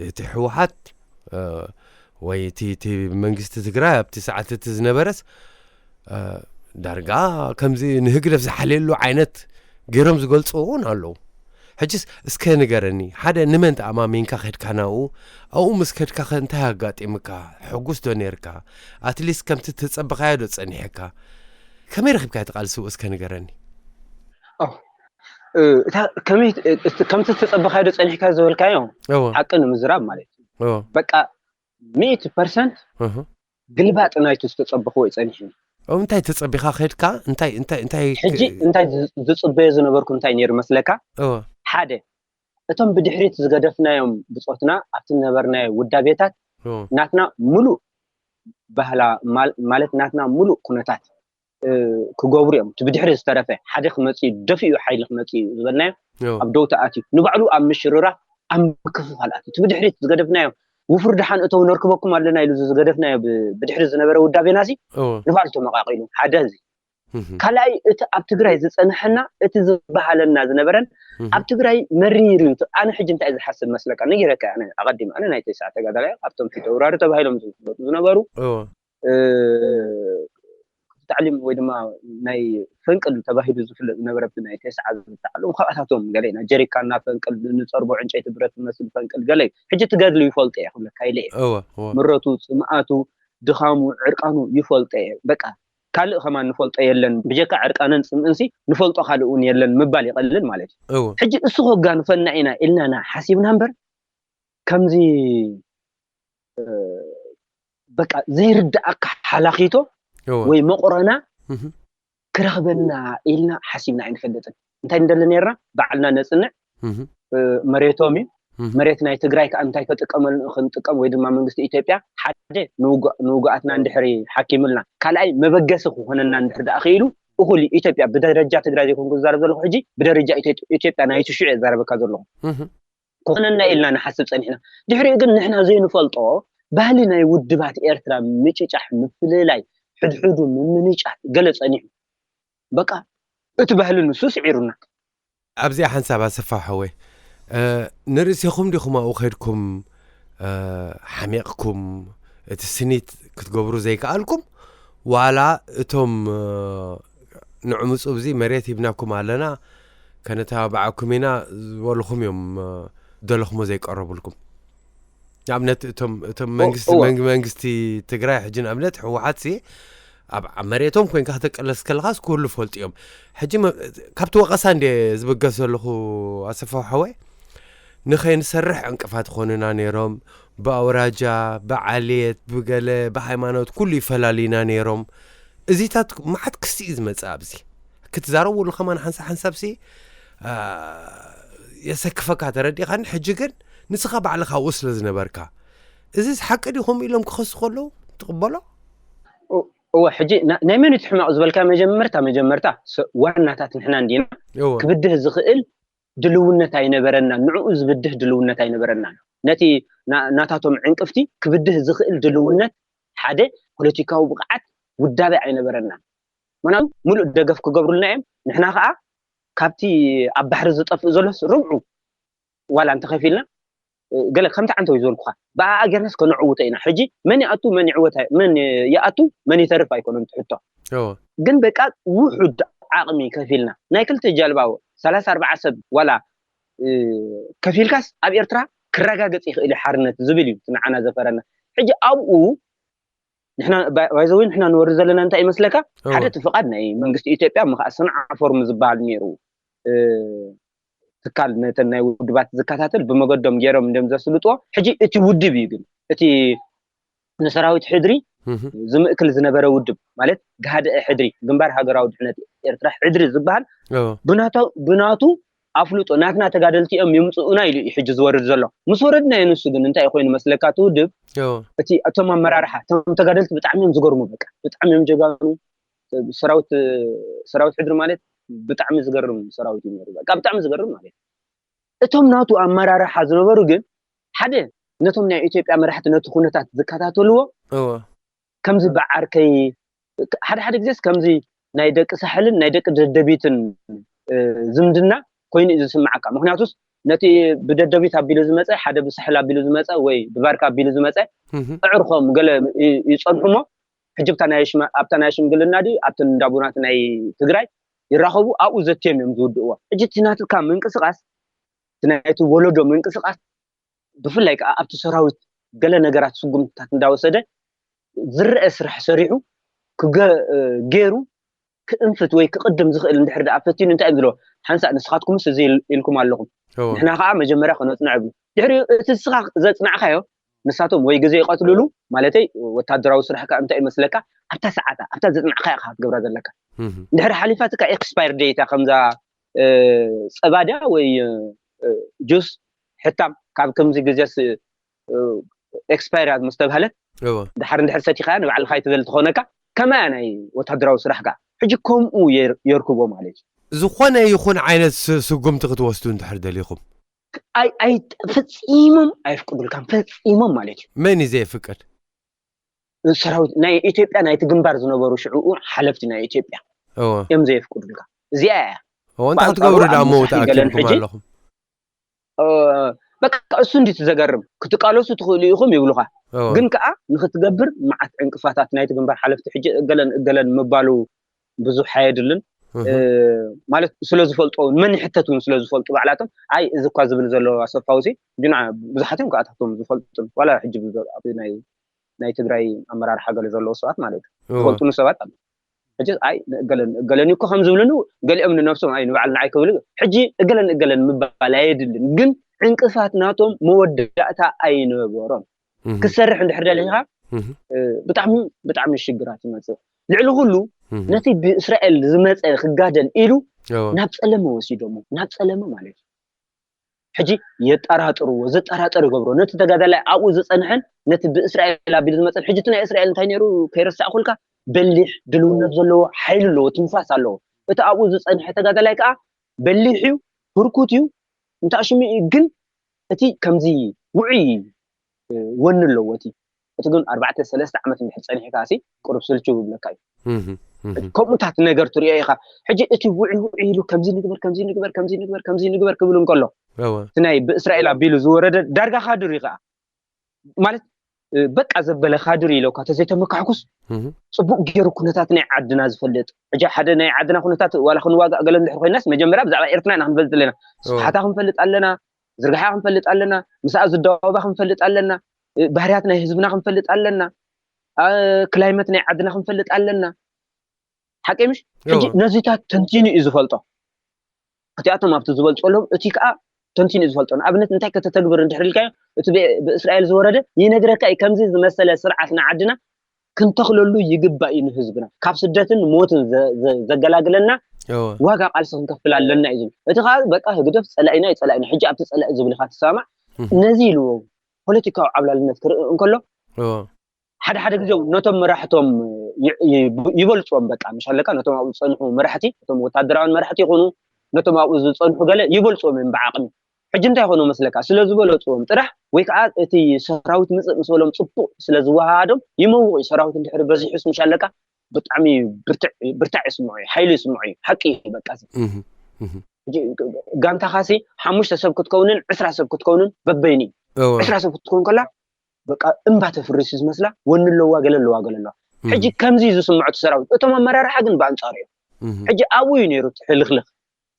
እቲ ህወሓት እ፣ ወይ እቲ እቲ መንግስቲ ትግራይ ኣብቲ ሰዓት እቲ ዝነበረስ እ፣ ዳርጋ ከምዚ ንህግደፍ ዝሓልየሉ ዓይነት ገይሮም ዝገልፁ እውን ኣለዉ። ሕጅስ እስከ ንገረኒ፣ ሓደ ንመን ተኣማሚንካ ከድካ ናብኡ? ኣብኡ ምስ ከድካ ከ እንታይ ኣጋጢምካ? ሕጉስ ዶ ነርካ? ኣትሊስት ከምቲ ተፀበኻዮ ዶ ፀኒሕካ? ከመይ ረኺብካ እቲ ቃልሲ እስከ ንገረኒ። እ፣ እታ ከመይ እቲ- ከምቲ ዝተፀበኻዮ ዶ ፀኒሕካ ዝበልካዮ እወ ሓቂ ንምዝራብ ማለት እዩ። እወ በቃ ሚእቲ ፐርሰንት እህ። ግልባጥ ናይቱ ዝተፀበኽዎ እዩ ፀኒሕኒ። ኣብ እንታይ ተፀቢኻ ከድካ? እንታይ እንታይ እንታይ ሕጂ እንታይ ዝ- ዝፅበዮ ዝነበርኩ እንታይ ነይሩ መስለካ? እወ ሓደ እቶም ብድሕሪት ዝገደፍናዮም ብፆትና ኣብቲ ዝነበርናዮ ውዳቤታት እወ ናትና ሙሉእ ባህላ ማል- ማለት ናትና ሙሉእ ኩነታት እ፣ ክገብሩ እዮም። እቲ ብድሕሪ ዝተረፈ ሓደ ክመፅእ እዩ፣ ደፊኡ ሓይሊ ክመፅእ እዩ ዝበልናዮ እወ ኣብ ደው ተኣትዩ ንባዕሉ ኣብ ምሽርራፍ ኣብ ምክፍፋል ኣትዩ። እቲ ብድሕሪት ዝገደፍናዮ ውፉር ደሓን እተው ነርክበኩም ኣለና ኢሉ ዝገደፍናዮ ብ- ብድሕሪ ዝነበረ ውዳቤና ሲ እወ ንባዕሉ ተመቃቂሉ ሓደ እዚ ካልኣይ እቲ ኣብ ትግራይ ዝፀንሐና እቲ ዝበሃለና ዝነበረን ኣብ ትግራይ መሪር እዩ። ኣነ ሕጂ እንታይ ዝሓስብ መስለካ? ነጊረካ ኣነ ኣቐዲም ኣነ ናይ ተስዓ ተጋዳላይ ኣብቶም ፊት ኣውራሪ ተባሂሎም ዝፍለጡ ዝነበሩ ታዕሊም ወይ ድማ ናይ ፈንቅል ተባሂሉ ዝፍለጥ ዝነበረ ናይ ተስዓ ዝተዓለሙ ካብኣታቶም ገለ ኢና ጀሪካና ፈንቅል ንፀርቦ ዕንጨይቲ ብረት ዝመስል ፈንቅል ገለ እዩ። ሕጂ ትገድሉ ይፈልጦ እየ ክብለካ ኢለ እየ። ምረቱ፣ ፅምኣቱ፣ ድኻሙ፣ ዕርቃኑ ይፈልጦ እየ። በቃ ካልእ ከማን ንፈልጦ የለን ብጀካ ዕርቃንን ፅምእንሲ ንፈልጦ ካልእ እውን የለን ምባል ይቐልል ማለት እዩ። ሕጂ እሱ ከጋንፈና ኢና ኢልናና ሓሲብና እምበር ከምዚ በቃ ዘይርዳእካ ሓላኺቶ ወይ መቑረና ክረኽበና ኢልና ሓሲብና ኣይንፈልጥን። እንታይ ንደሊ ነርና? ባዕልና ነፅንዕ፣ መሬቶም እዩ። መሬት ናይ ትግራይ ከዓ እንታይ ከጥቀመሉ ክንጥቀም ወይ ድማ መንግስቲ ኢትዮጵያ ሓደ ንውጉኣትና እንድሕሪ ሓኪምልና፣ ካልኣይ መበገሲ ክኾነና እንድሕር ደኣ ክኢሉ እኹል እዩ። ኢትዮጵያ ብደረጃ ትግራይ ዘይኮንኩ ዝዛረብ ዘለኹ ሕጂ ብደረጃ ኢትዮጵያ ናይቲ ሽዑ እየ ዝዛረበካ ዘለኹ። ክኾነና ኢልና ንሓስብ ፀኒሕና። ድሕሪኡ ግን ንሕና ዘይንፈልጦ ባህሊ ናይ ውድባት ኤርትራ ምጭጫሕ፣ ምፍልላይ፣ ሕድሕዱ ምምንጫት ገለ ፀኒሑ። በቃ እቲ ባህሊ ንሱ ስዒሩና። ኣብዚኣ ሓንሳብ ኣሰፋ ሓወይ ንርእሴኹም ዲኹም ኣብኡ ከድኩም ሓሚቕኩም እቲ ስኒት ክትገብሩ ዘይከኣልኩም ዋላ እቶም ንዑ ምፁ ብዚ መሬት ሂብናኩም ኣለና ከነተባብዓኩም ኢና ዝበልኹም እዮም ደለኹሞ ዘይቀረቡልኩም። ንኣብነት እቶም እቶም መንግስቲ መንግስቲ ትግራይ ሕጂ ንኣብነት ህወሓት ሲ ኣብ መሬቶም ኮይንካ ክተቀለስ ከለኻስ ኩሉ ፈልጡ እዮም። ሕጂ ካብቲ ወቀሳ እንደ ዝብገስ ዘለኹ ኣሰፋ ሓወይ ንኸይንሰርሕ ዕንቅፋት ይኾኑና ነይሮም። ብኣውራጃ፣ ብዓሌት፣ ብገለ ብሃይማኖት ኩሉ ይፈላልዩና ነይሮም። እዚታት መዓት ክስቲ እዩ ዝመፅእ ኣብዚ ክትዛረብሉ ከማን ሓንሳብ ሓንሳብ ሲ የሰክፈካ ተረዲኻኒ። ሕጂ ግን ንስኻ ባዕልኻ ኣብኡ ስለ ዝነበርካ እዚስ ሓቂ ዲኹም ኢሎም ክኸሱ ከለዉ ትቕበሎ? እወ ሕጂ ናይ መን እቲ ሕማቕ ዝበልካ መጀመርታ መጀመርታ ዋናታት ንሕና እንዲና። ክብድህ ዝኽእል ድልውነት ኣይነበረና። ንዕኡ ዝብድህ ድልውነት ኣይነበረና። ነቲ ናታቶም ዕንቅፍቲ ክብድህ ዝኽእል ድልውነት ሓደ ፖለቲካዊ ብቕዓት ውዳቤ ኣይነበረና። ምናሉ ሙሉእ ደገፍ ክገብሩልና እዮም። ንሕና ከዓ ካብቲ ኣብ ባሕሪ ዝጠፍእ ዘሎስ ርብዑ ዋላ እንተኸፊልና ገለ ከምቲ ዓንተው ዝበልኩኻ ብኣኣ ጌርናስ ከነዕውቶ ኢና። ሕጂ መን ይኣቱ መን ይዕወት መን ይኣቱ መን ይተርፍ ኣይኮነን ትሕቶ። ግን በቃ ውሑድ ዓቕሚ ከፊልና ናይ ክልተ ጀልባ ሰላሳ ኣርባዓ ሰብ ዋላ ከፊልካስ ኣብ ኤርትራ ክረጋገጽ ይኽእል እዩ ሓርነት ዝብል እዩ ንዓና ዘፈረና። ሕጂ ኣብኡ ንሕና ባይዘወይ ንሕና ንወርድ ዘለና እንታይ ይመስለካ? ሓደ እቲ ፍቓድ ናይ መንግስቲ ኢትዮጵያ ምኸዓ ሰንዓ ፎርም ዝበሃል ነይሩ። ትካል ነተን ናይ ውድባት ዝከታተል ብመገዶም ገይሮም እንደም ዘስልጥዎ። ሕጂ እቲ ውድብ እዩ ግን እቲ ንሰራዊት ሕድሪ ዝምእክል ዝነበረ ውድብ ማለት ግሃድአ ሕድሪ ግንባር ሃገራዊ ድሕነት ኤርትራ ሕድሪ ዝበሃል ብናቱ ኣፍልጦ ናትና ተጋደልቲ እዮም ይምፅኡና ኢሉ እዩ ሕጂ ዝወርድ ዘሎ። ምስ ወረድናዮ ንሱ ግን እንታይ ኮይኑ መስለካ እቲ ውድብ እቲ እቶም ኣመራርሓ እቶም ተጋደልቲ ብጣዕሚ እዮም ዝገርሙ። በቃ ብጣዕሚ እዮም ጀጋኑ። ሰራዊት ሰራዊት ሕድሪ ማለት ብጣዕሚ ዝገርም ሰራዊት እዩ ነይሩ። በቃ ብጣዕሚ ዝገርም ማለት እቶም ናቱ ኣመራርሓ ዝነበሩ ግን ሓደ ነቶም ናይ ኢትዮጵያ መራሕቲ ነቲ ኩነታት ዝከታተልዎ ከምዚ ብዓርከይ ሓደ ሓደ ግዜስ ከምዚ ናይ ደቂ ሳሕልን ናይ ደቂ ደደቢትን ዝምድና ኮይኑ እዩ ዝስምዓካ። ምክንያቱስ ነቲ ብደደቢት ኣቢሉ ዝመፀ ሓደ ብሳሕል ኣቢሉ ዝመፀ ወይ ብባርካ ኣቢሉ ዝመፀ ኣዕርኾም ገለ ይፀንሑ እሞ ሕጂ ኣብታ ናይ ሽምግልና ድዩ ኣብቲ እንዳቡናት ናይ ትግራይ ይራኸቡ ኣብኡ ዘትዮም እዮም ዝውድእዎ። ሕጂ እቲ ናትካ ምንቅስቃስ እቲ ናይቲ ወለዶ ምንቅስቃስ ብፍላይ ከዓ ኣብቲ ሰራዊት ገለ ነገራት ስጉምትታት እንዳወሰደ ዝረአ ስራሕ ሰሪሑ ገይሩ ክእንፍት ወይ ክቕድም ዝኽእል እንድሕር ደኣ ፈቲኑ እንታይ እዮም ዝብሎ ሓንሳእ ንስኻትኩምስ እዚ ኢልኩም ኣለኹም ንሕና ከዓ መጀመርያ ከነፅንዕ ይብሉ። ድሕሪኡ እቲ ንስኻ ዘፅናዕካዮ ንሳቶም ወይ ግዜ ይቐትልሉ ማለተይ ወታደራዊ ስራሕ ከዓ እንታይ ይመስለካ ኣብታ ሰዓታ ኣብታ ዘፅናዕካያ ከዓ ክትገብራ ዘለካ እንድሕር ሓሊፋትካ ኤክስፓየር ዴታ ከምዛ ፀባ ድያ ወይ ጁስ ሕታም ካብ ከምዚ ግዜስ ኤክስፓየር እያ ምስ ተብሃለት ድሓር እንድሕር ሰቲኻያ ንባዕልኻ ይትበል ትኾነካ ከማያ ናይ ወታደራዊ ስራሕ ከዓ ሕጂ ከምኡ የርክቦ ማለት እዩ። ዝኾነ ይኹን ዓይነት ስጉምቲ ክትወስዱ እንድሕር ደሊኹም ፈፂሞም ኣየፍቅዱልካን ፈፂሞም ማለት እዩ። መን እዩ ዘየፍቅድ? ሰራዊት ናይ ኢትዮጵያ ናይቲ ግንባር ዝነበሩ ሽዕኡ ሓለፍቲ ናይ ኢትዮጵያ እወ እዮም ዘየፍቅዱልካ። እዚኣ እያ እወ እንታይ ብኣንጻሩ ክትገብሩ ደኣ ኣብ መውት ምስሓል ገለን ኣኪብኩም ሕጂ ኣለኹም እ፣ በቃ እሱ እንዲ ትዘገርም ክትቃለሱ ትኽእሉ ኢኹም ይብሉኻ። እወ ግን ከዓ ንክትገብር መዓት ዕንቅፋታት ናይቲ ግንባር ሓለፍቲ ሕጂ እገለን እገለን ምባሉ ብዙሕ ኣየድልን። እ፣ እህ ማለት ስለ ዝፈልጡ እውን መን ይሕተት እውን ስለ ዝፈልጡ ባዕላቶም ኣይ እዚ እኳ ዝብል ዘሎ ኣሰፋውሲ ግና ብዙሓት እዮም ከኣታቶም ዝፈልጡ ዋላ ሕጂ ብዘ- ኣብ ናይ ናይ ትግራይ ኣመራርሓ ገለ ዘለዉ ሰባት ማለት እዩ እወ ዝፈልጡኑ ሰባት ኣለ ሕጂ ኣይ እገለን እገለን እኮ ከም ዝብልኑ ገሊኦም ንነብሶም ኣይ ንባዕልና ኣይ ክብሉ ሕጂ እገለን እገለን ምባል ኣየድልን ግን ዕንቅፋት ናቶም መወዳእታ ኣይነበሮም እህ ክትሰርሕ እንድሕር ደሊኻ እህ እ፣ ብጣዕሚ ብጣዕሚ ሽግራት ይመፅእ ልዕሊ ኩሉ እህ ነቲ ብእስራኤል ዝመፀ ክጋደል ኢሉ እወ ናብ ፀለመ ወሲዶሞ ናብ ፀለመ ማለት እዩ ሕጂ የጠራጥርዎ ዘጠራጥር ይገብሮ ነቲ ተጋዳላይ ኣብኡ ዝፀንሐን ነቲ ብእስራኤል ኣቢሉ ዝመፀን ሕጂ እቲ ናይ እስራኤል እንታይ ነይሩ ከይረሳእኩልካ በሊሕ ድልውነት ዘለዎ ሓይሊ ኣለዎ ትንፋስ ኣለዎ እቲ ኣብኡ ዝፀንሐ ተጋዳላይ ከዓ በሊሕ እዩ ህርኩት እዩ እንታይ ሽሙ እዩ ግን እቲ ከምዚ ውዑይ እዩ ወኒ ኣለዎ እቲ እቲ ግን ኣርባዕተ ሰለስተ ዓመት እንድሕር ፀኒሕካ ሲ ቁሩብ ስልችው ይብለካ እዩ እህ እህ ከምኡታት ነገር ትሪኦ ኢኻ ሕጂ እቲ ውዒ ውዒ ኢሉ ከምዚ ንግበር ከምዚ ንግበር ከምዚ ንግበር ከምዚ ንግበር ክብል እንከሎ እወ እቲ ናይ ብእስራኤል ኣቢሉ ዝወረደ ዳርጋ ካድር እዩ ከዓ ማለት እ፣ በቃ ዘበለ ካድር ኢለካ ተዘይተመካሕኩስ እህ ፅቡቅ ገይሩ ኩነታት ናይ ዓድና ዝፈልጥ ሕጂ ሓደ ናይ ዓድና ኩነታት ዋላ ክንዋጋእ ገለ እንድሕር ኮይናስ መጀመርያ ብዛዕባ ኤርትራ ኢና ክንፈልጥ ኣለና እወ ስፍሓታ ክንፈልጥ ኣለና ዝርግሓ ክንፈልጥ ኣለና ምስኣ ዝደባባ ክንፈልጥ ኣለና እ፣ ባህርያት ናይ ህዝብና ክንፈልጥ ኣለና እ፣ ክላይመት ናይ ዓድና ክንፈልጥ ኣለና ሓቂ ምሽ ሕጂ እወ ነዚታት ተንቲኑ እዩ ዝፈልጦ እቲኣቶም ኣብቲ ዝበልፀሎም እቲ ከዓ ተንቲኑ እዩ ዝፈልጦ ንኣብነት እንታይ ከተተግብር እንድሕር ኢልካዮ እቲ ብ- ብእስራኤል ዝወረደ ይነግረካ እዩ ከምዚ ዝመሰለ ስርዓት ንዓድና ክንተኽለሉ ይግባእ እዩ ንህዝብና ካብ ስደትን ሞትን ዘ- ዘ- ዘገላግለና እወ ዋጋ ቃልሲ ክንከፍል ኣለና እዩ ዝብል እቲ ከዓ በቃ ህግደፍ ፀላኢና እዩ ፀላኢና ሕጂ ኣብቲ ፀላኢ ዝብልካ ትሰማዕ እህ ነዚ ኢልዎ ፖለቲካዊ ዓብላልነት ክርኢ እንከሎ እወ ሓደ ሓደ ግዜ እውን ነቶም መራሕቶም ይ- ይ- ይበልፅዎም በቃ ምሽ ኣለካ ነቶም ኣብኡ ዝፀንሑ መራሕቲ ነቶም ወታደራውያን መራሕቲ ይኹኑ ነቶም ኣብኡ ዝፀንሑ ገለ ይበልፅዎም እዮም ብዓቕሚ ሕጂ እንታይ ይኾኑ መስለካ ስለ ዝበለፅዎም ጥራሕ ወይ ከዓ እቲ ሰራዊት ምፅእ ምስ በሎም ፅቡቅ ስለ ዝወሃሃዶም ይመውቕ እዩ ሰራዊት እንድሕር በዚሑስ ምሽ ኣለካ ብጣዕሚ ብርትዕ ብርታዕ ይስምዑ እዩ ሓይሉ ይስምዑ እዩ ሓቂ እዩ በቃ እዚ እህ እህ ሕጂ ጋንታኻሲ ሓሙሽተ ሰብ ክትከውንን ዕስራ ሰብ ክትከውንን በበይኒ እዩ እወ ዕስራ ሰብ ክትከውን ከላ በቃ እምባ ተፍርስ እዩ ዝመስላ ወኒ ኣለዋ ገለ ኣለዋ ገለ ኣለዋ ሕጂ እህ ከምዚ እዩ ዝስምዖ እቲ ሰራዊት እቶም ኣመራርሓ ግን ብኣንፃሩ እዮም እህ ሕጂ ኣብኡ እዩ ነይሩ እቲ ሕልኽልኽ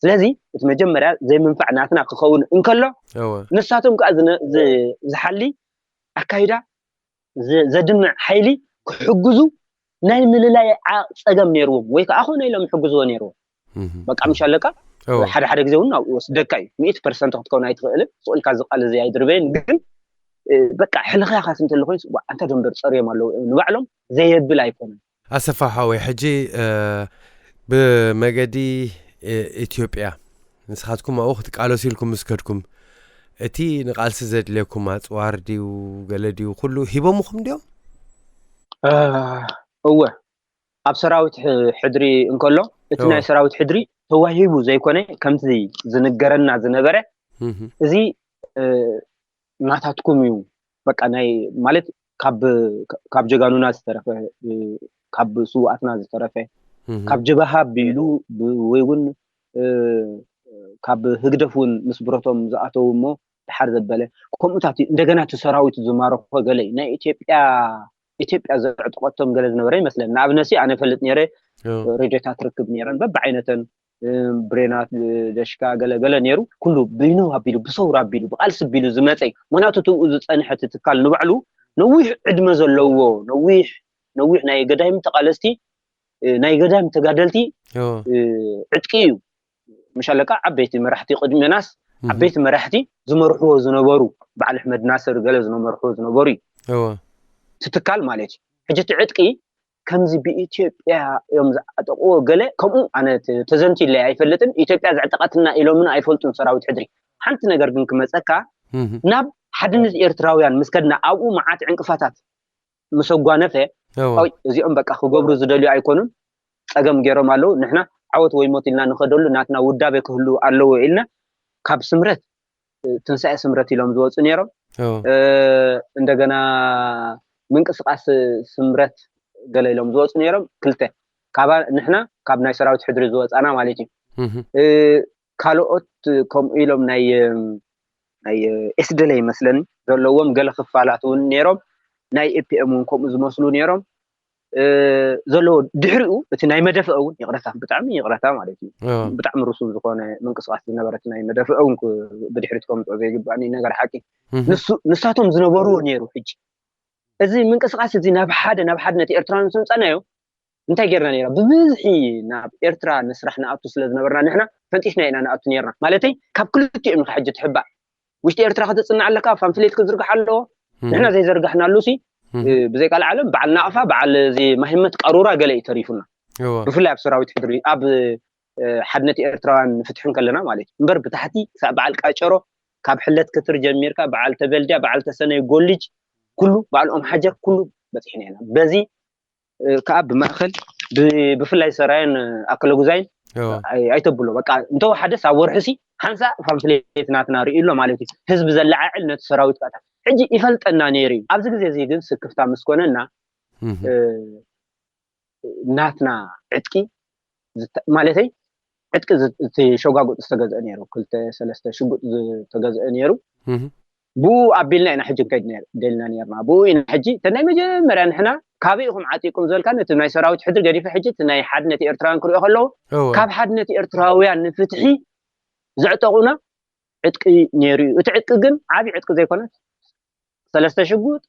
ስለዚ እቲ መጀመርያ ዘይምንፋዕ ናትና ክኸውን እንከሎ እወ ንሳቶም ከዓ ዝነ- ዝ- ዝሓሊ ኣካይዳ ዝ- ዘድምዕ ሓይሊ ክሕግዙ ናይ ምልላይ ዓ- ፀገም ነይርዎም ወይ ከዓ ኮነ ኢሎም ይሕግዝዎ ነይርዎም እህ በቃ ምሽ ኣለካ እወ ሓደ ሓደ ግዜ እውን ኣብኡ ወስደካ እዩ ሚእቲ ፐርሰንት ክትከውን ኣይትኽእልን ስቕ ኢልካ እዚ ቃል እዚ ኣይድርበየን ግን እ፣ በቃ ሕልኽያኻስ እንተሎ ኮይኑስ ዋ ኣንታ ደንበር ፀርዮም ኣለዉ እዮም ንባዕሎም ዘየብል ኣይኮነን ኣሰፋ ሓወይ ሕጂ እ፣ ብመገዲ እ፣ ኢትዮጵያ ንስኻትኩም ኣብኡ ክትቃለሱ ኢልኩም ምስ ከድኩም እቲ ንቃልሲ ዘድልየኩም ኣፅዋር ድዩ ገለ ድዩ ኩሉ ሂቦምኹም ድዮም እ፣ እወ ኣብ ሰራዊት ሕ- ሕድሪ እንከሎ እቲ እወ ናይ ሰራዊት ሕድሪ ተዋሂቡ ዘይኮነ ከምቲ ዝንገረና ዝነበረ እህ እዚ እ፣ ናታትኩም እዩ በቃ ናይ ማለት ካብ ካብ ጀጋኑና ዝተረፈ እ፣ ካብ ስውኣትና ዝተረፈ እህ ካብ ጀበሃ ኣቢሉ ብ- ወይ እውን እ፣ ካብ ህግደፍ እውን ምስ ብረቶም ዝኣተዉ እሞ ድሓር ዘበለ ከምኡታት እዩ። እንደገና እቲ ሰራዊት ዝማረኾ ገለ እዩ ናይ ኢትዮጵያ ኢትዮጵያ ዘዕጠቐቶም ገለ ዝነበረ ይመስለኒ ንኣብነት ሲ ኣነ ፈልጥ ነይረ እወ ሬድዮታት ርክብ ነይረን በብዓይነተን እም፣ ብሬናት እ፣ ደሽካ ገለ ገለ ነይሩ ኩሉ ብይኖ ኣቢሉ ብሰውራ ኣቢሉ ብቃልሲ ኣቢሉ ዝመፀ እዩ። ምክንያቱ ትብኡ ዝፀንሐ እቲ ትካል ንባዕሉ ነዊሕ ዕድመ ዘለዎ ነዊሕ ነዊሕ ናይ ገዳይም ተቃለስቲ እ፣ ናይ ገዳይም ተጋደልቲ እወ እ፣ ዕጥቂ እዩ ምሽ ኣለካ ዓበይቲ መራሕቲ ቅድሜናስ እህ ዓበይቲ መራሕቲ ዝመርሕዎ ዝነበሩ በዓል ኣሕመድ ናስር ገለ ዝመርሕዎ ዝነበሩ እዩ እወ እቲ ትካል ማለት እዩ ሕጂ እቲ ዕጥቂ ከምዚ ብኢትዮጵያ እዮም ዝዓጠቅዎ ገለ ከምኡ ኣነ ተ- ተዘንቲለይ ኣይፈልጥን ኢትዮጵያ ዘዕጠቀትና ኢሎምን ኣይፈልጡን ሰራዊት ሕድሪ ሓንቲ ነገር ግን ክመፀካ እህ ናብ ሓድነት ኤርትራውያን ምስ ከድና ኣብኡ መዓት ዕንቅፋታት ምስ ኣጓነፈ እወ ኦይ እዚኦም በቃ ክገብሩ ዝደልዩ ኣይኮኑን ፀገም ገይሮም ኣለዉ ንሕና ዓወት ወይ ሞት ኢልና ንኸደሉ ናትና ውዳቤ ክህሉ ኣለዎ ኢልና ካብ ስምረት ትንሳኤ ስምረት ኢሎም ዝወፁ ነይሮም እወ እ፣ እንደገና ምንቅስቃስ ስምረት ገለ ኢሎም ዝወፁ ነይሮም ክልተ ካባ ንሕና ካብ ናይ ሰራዊት ሕድሪ ዝወፃና ማለት እዩ። ካልኦት ከምኡ ኢሎም ናይ ናይ ኤስደለ ይመስለኒ ዘለዎም ገለ ክፋላት እውን ነይሮም፣ ናይ ኤፒኤም እውን ከምኡ ዝመስሉ ነይሮም። ዘለዎ ድሕሪኡ እቲ ናይ መደፍእ እውን ይቕረታ፣ ብጣዕሚ ይቕረታ ማለት እዩ። ብጣዕሚ ርሱን ዝኾነ ምንቅስቃስ ዝነበረት ናይ መደፍእ እውን ብድሕሪት ከምፅኦ ዘይግባእኒ ነገር ሓቂ። ንሳቶም ዝነበርዎ ነይሩ። ሕጂ እዚ ምንቅስቃስ እዚ ናብ ሓደ ናብ ሓድነት ኤርትራ ምስ ምፀናዮ እንታይ ጌርና ነይራ? ብብዝሒ ናብ ኤርትራ ንስራሕ ንኣቱ ስለ ዝነበርና ንሕና ፈንጢሽና ኢና ንኣቱ ነይርና። ማለተይ ካብ ክልቲኦም ኢኻ ሕጂ ትሕባእ። ውሽጢ ኤርትራ ክትጽናዕ ኣለካ፣ ፓምፍሌት ክዝርግሕ ኣለዎ። ንሕና ዘይዘርጋሕናሉ ሲ ብዘይ ቃል ዓለም በዓል ናቕፋ በዓል እዚ ማሂመት ቀሩራ ገለ እዩ ተሪፉና። ብፍላይ ኣብ ሰራዊት ሕድሪ ኣብ ሓድነት ኤርትራውያን ንፍትሒ ከለና ማለት እዩ። እምበር ብታሕቲ ክሳብ በዓል ቃጨሮ ካብ ሕለት ክትር ጀሚርካ በዓል ተበልድያ በዓል ተሰነይ ጎልጅ ኩሉ በዓል ኦም ሓጀር ኩሉ በፂሕና ኢና። በዚ ከዓ ብማእኸል ብፍላይ ሰራየን ኣከለጉዛይን ኣይተብሎ በቃ እንተወሓደስ ኣብ ወርሒ ሲ ሓንሳ ፓምፍሌት ናትና ርእዩ ኣሎ ማለት እዩ። ህዝቢ ዘለዓዕል ነቲ ሰራዊት ካታ ሕጂ ይፈልጠና ነይሩ እዩ። ኣብዚ ግዜ እዚ ግን ስክፍታ ምስ ኮነና ናትና ዕጥቂ ማለተይ ዕጥቂ እቲ ሸጓጉጥ ዝተገዝአ ነይሩ፣ ክልተ ሰለስተ ሽጉጥ ዝተገዝአ ነይሩ። ብኡ ኣቢልና ኢና ሕጂ ንከይድ ደልና ነርና። ብኡ ኢና ሕጂ እተ ናይ መጀመርያ ንሕና ካበይ ኢኹም ዓጢቁም ዝበልካ ነቲ ናይ ሰራዊት ሕድሪ ገዲፈ ሕጂ እቲ ናይ ሓድነት ኤርትራውያን ክሪኦ ከለዉ ካብ ሓድነት ኤርትራውያን ንፍትሒ ዘዕጠቑና ዕጥቂ ነይሩ እዩ። እቲ ዕጥቂ ግን ዓብዪ ዕጥቂ ዘይኮነት ሰለስተ ሽጉጥ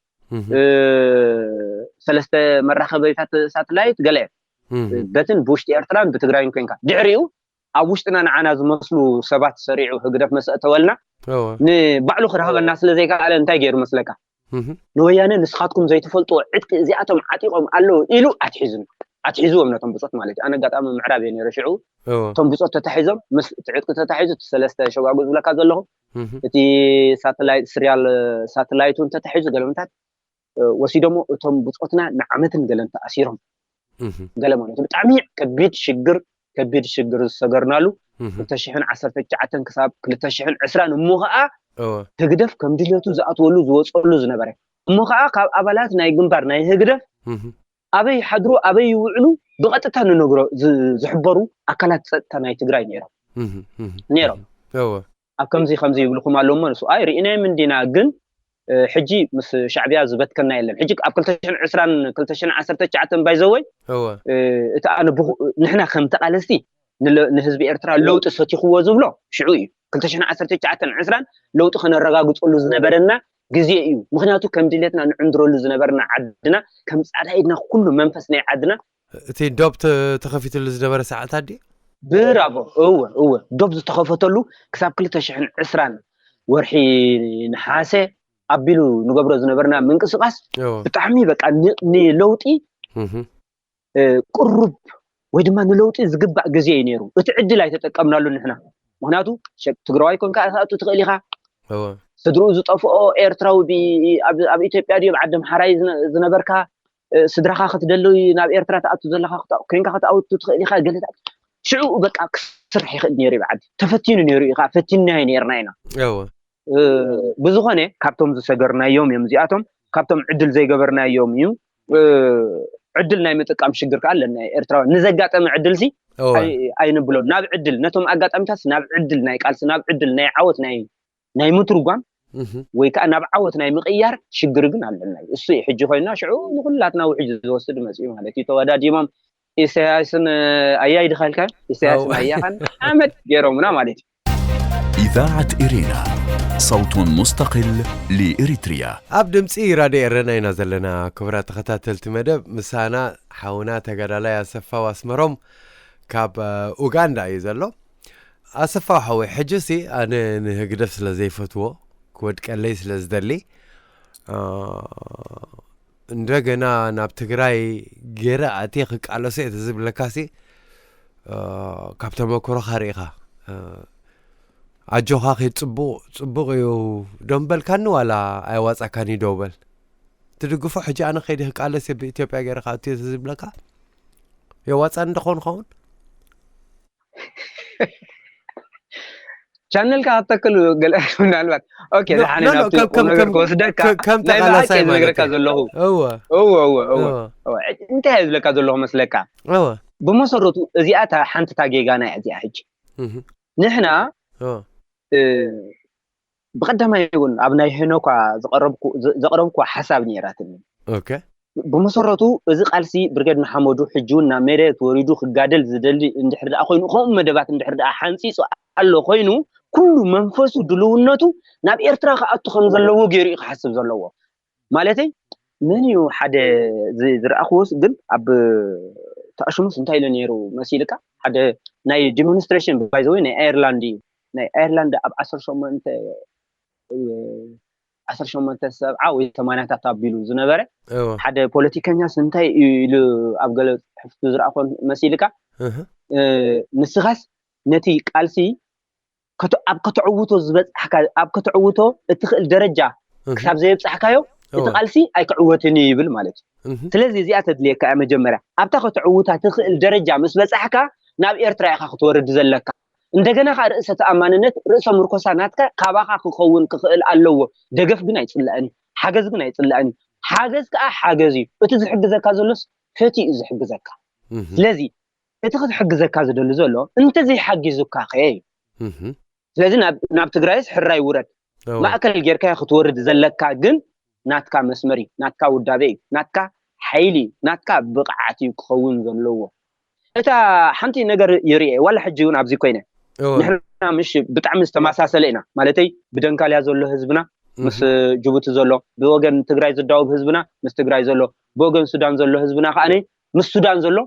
ሰለስተ መራኸበታት ሳትላይት ገለ በትን ብውሽጢ ኤርትራን ብትግራይን ኮንካ ድሕሪኡ ኣብ ውሽጥና ንዓና ዝመስሉ ሰባት ሰሪዑ ህግደፍ መሰ እተወልና ንባዕሉ ክረኸበና ስለ ዘይከኣለ እንታይ ገይሩ መስለካ? ንወያነ ንስኻትኩም ዘይትፈልጥዎ ዕጥቂ እዚኣቶም ዓጢቖም ኣለዉ ኢሉ ኣትሒዙ ኣትሒዝዎም ነቶም ብፆት ማለት እዩ። ኣነ ኣጋጣሚ ምዕራብ እየ ነይረ ሽዑ። እቶም ብፆት ተታሒዞም ምስ እቲ ዕጥቂ ተታሒዙ እቲ ሰለስተ ሸጓጉ ዝብለካ ዘለኹ እቲ ሳተላይት ስሪያል ሳተላይት እውን ተታሒዙ ገለምታት ወሲዶሞ እቶም ብፆትና ንዓመትን ገለን ተኣሲሮም ገለ ማለት እዩ። ብጣዕሚ ከቢድ ሽግር ከቢድ ሽግር ዝሰገርናሉ ክልተ ሽሕን ዓሰርተ ትሽዓተን ክሳብ ክልተ ሽሕን ዕስራን እሞ ከዓ ህግደፍ ከም ድልየቱ ዝኣትወሉ ዝወፀሉ ዝነበረ እሞ ከዓ ካብ ኣባላት ናይ ግንባር ናይ ህግደፍ ኣበይ ሓድሩ ኣበይ ይውዕሉ ብቐጥታ ንነግሮ ዝሕበሩ ኣካላት ፀጥታ ናይ ትግራይ ነይሮም ነይሮም። ኣብ ከምዚ ከምዚ ይብልኩም ኣለዎ እሞ ንሱ ኣይ ርኢናዮም እንዲና ግን ሕጂ ምስ ሻዕብያ ዝበትከና የለን። ሕጂ ኣብ ክልተ ሽሕን ዕስራን ክልተ ሽሕን ዓሰርተ ትሽዓተን ባይዘወይ እቲ ኣነ ንሕና ከም ተቓለስቲ ንህዝቢ ኤርትራ ለውጢ ሰቲኽዎ ዝብሎ ሽዑ እዩ። ክልተ ሽሕን ዓሰርተ ትሽዓተን ዕስራን ለውጢ ከነረጋግፀሉ ዝነበረና ግዜ እዩ። ምክንያቱ ከም ድሌትና ንዕንድረሉ ዝነበርና ዓድና ከም ፃዳ ኢድና ኩሉ መንፈስ ናይ ዓድና እቲ ዶብ ተኸፊትሉ ዝነበረ ሰዓታት ድዩ? ብራቮ እወ እወ ዶብ ዝተኸፈተሉ ክሳብ ክልተ ሽሕን ዕስራን ወርሒ ነሓሰ ኣቢሉ ንገብሮ ዝነበርና ምንቅስቃስ ብጣዕሚ በቃ ንለውጢ ቅሩብ ወይ ድማ ንለውጢ ዝግባእ ግዜ እዩ ነይሩ። እቲ ዕድል ኣይተጠቀምናሉ ንሕና። ምክንያቱ ትግራዋይ ኮንካ ክትኣቱ ትኽእል ኢኻ። ስድርኡ ዝጠፍኦ ኤርትራዊ ኣብ ኢትዮጵያ ድዩ ኣብ ዓዲ ኣምሓራይ ዝነበርካ ስድራኻ ክትደሊ ናብ ኤርትራ ትኣቱ ዘለኻ ኮንካ ክትኣቱ ትኽእል ኢኻ። ገለ ሽዑ በቃ ክስራሕ ይኽእል ነይሩ ይበዓል ተፈቲኑ ነይሩ ኢኻ ፈቲንናዮ ነይርና ኢና። ብዝኾነ ካብቶም ዝሰገርናዮም እዮም እዚኣቶም ካብቶም ዕድል ዘይገበርናዮም እዩ። ዕድል ናይ ምጥቃም ሽግር ከዓ ኣለና ኤርትራውያን ንዘጋጠመ ዕድል ሲ ኣይንብሎ ናብ ዕድል ነቶም ኣጋጣሚታት ናብ ዕድል ናይ ቃልሲ ናብ ዕድል ናይ ዓወት ናይ ናይ ምትርጓም ወይ ከዓ ናብ ዓወት ናይ ምቕያር ሽግር ግን ኣለና እዩ። እሱ እዩ ሕጂ ኮይና ሽዑ ንኩላትና ውሕጅ ዝወስድ መፅኡ ማለት እዩ። ተወዳዲሞም ኢሳያስን ኣያይ ድኻልካ ኢሳያስን ኣያኻን ሓመድ ገይሮምና ማለት እዩ። إذاعة إرينا صوت مستقل لإريتريا ኣብ ድምፂ ራድዮ ኤረና ኢና ዘለና። ክቡራት ተኸታተልቲ መደብ ምሳና ሓውና ተጋዳላይ ኣሰፋው ኣስመሮም ካብ ኡጋንዳ እዩ ዘሎ። ኣሰፋው ሓወይ ሕጂሲ ኣነ ንህግደፍ ስለ ዘይፈትዎ ክወድቀለይ ስለ ዝደሊ እንደገና ናብ ትግራይ ገይረ ኣትየ ክቃለሶ እየ ተዝብለካሲ ካብ ተመክሮኻ ርኢኻ ኣጆኻ ኪድ ፅቡቕ ፅቡቕ እዩ ዶ ምበልካኒ ዋላ ኣየዋፃካን እዩ ዶ በል ትድግፎ ሕጂ ኣነ ከይዲ ክቃለስ እየ ብኢትዮጵያ ገይረ ክኣቱ እየ ተዝብለካ የዋፃኒ ዶ ኸውን ኸውን ቻነልካ ከተክል ገለ ምናልባት ኦኬ ዝሓነ ናብቲ ነገር ክወስደካ ከም ተቃላሳይ ዝነግረካ ዘለኹ እወ እወ እወ እወ እንታይ እየ ዝብለካ ዘለኹ መስለካ እወ ብመሰረቱ እዚኣ እታ ሓንቲ እታ ጌጋና እያ እዚኣ። ሕጂ ንሕና ብቀዳማይ እውን ኣብ ናይ ሄኖኳ ዘቕረብኩዋ ሓሳብ ነይራትኒ። ብመሰረቱ እዚ ቃልሲ ብርጌድ ንሓመዱ ሕጂ እውን ናብ መሬት ወሪዱ ክጋደል ዝደሊ እንድሕር ደኣ ኮይኑ፣ ከምኡ መደባት እንድሕር ደኣ ሓንፂፁ ኣሎ ኮይኑ፣ ኩሉ መንፈሱ ድልውነቱ ናብ ኤርትራ ክኣቱ ከም ዘለዎ ገይሩ እዩ ክሓስብ ዘለዎ። ማለተይ መን እዩ ሓደ ዝረኣኽዎስ ግን ኣብ ተኣሽሙስ እንታይ ኢሉ ነይሩ መሲልካ? ሓደ ናይ ዲሞንስትሬሽን ባይዘወይ ናይ ኣየርላንድ እዩ። ናይ ኣየርላንድ ኣብ ዓሰርተ ሸሞንተ ዓሰርተ ሸሞንተ ሰብዓ ወይ ሰማንያታት ኣቢሉ ዝነበረ ሓደ ፖለቲከኛስ እንታይ እዩ ኢሉ ኣብ ገለ ጽሕፍቱ ዝረኣኾ መሲልካ? ንስኻስ ነቲ ቃልሲ ኣብ ከተዕውቶ ዝበጽሕካ ኣብ ከተዕውቶ እትኽእል ደረጃ ክሳብ ዘየብጻሕካዮ እቲ ቃልሲ ኣይክዕወትን እዩ ይብል ማለት እዩ። ስለዚ እዚኣ ተድልየካ እያ መጀመርያ ኣብታ ከተዕውታ ትኽእል ደረጃ ምስ በጻሕካ ናብ ኤርትራ ኢኻ ክትወርድ ዘለካ። እንደገና ከዓ ርእሰ ተኣማንነት ርእሰ ምርኮሳ ናትካ ካባኻ ክኸውን ክኽእል ኣለዎ። ደገፍ ግን ኣይጽላእን እዩ፣ ሓገዝ ግን ኣይጽላእን እዩ። ሓገዝ ከዓ ሓገዝ እዩ። እቲ ዝሕግዘካ ዘሎስ ፈትዩ እዩ ዝሕግዘካ። ስለዚ እቲ ክትሕግዘካ ዝደሊ ዘሎ እንተዘይሓጊዙካ ከ እዩ። ስለዚ ናብ ትግራይስ ሕራይ ውረድ፣ ማእከል ጌርካ ክትወርድ ዘለካ ግን ናትካ መስመር እዩ፣ ናትካ ውዳቤ እዩ፣ ናትካ ሓይሊ እዩ፣ ናትካ ብቕዓት እዩ ክኸውን ዘለዎ። እታ ሓንቲ ነገር ይርኤ ዋላ ሕጂ እውን ኣብዚ ኮይነ ንሕና ምሽ ብጣዕሚ ዝተመሳሰለ ኢና ማለተይ ብደንካልያ ዘሎ ህዝብና ምስ ጅቡቲ ዘሎ ብወገን ትግራይ ዝዳወብ ህዝብና ምስ ትግራይ ዘሎ ብወገን ሱዳን ዘሎ ህዝብና ከዓነ ምስ ሱዳን ዘሎ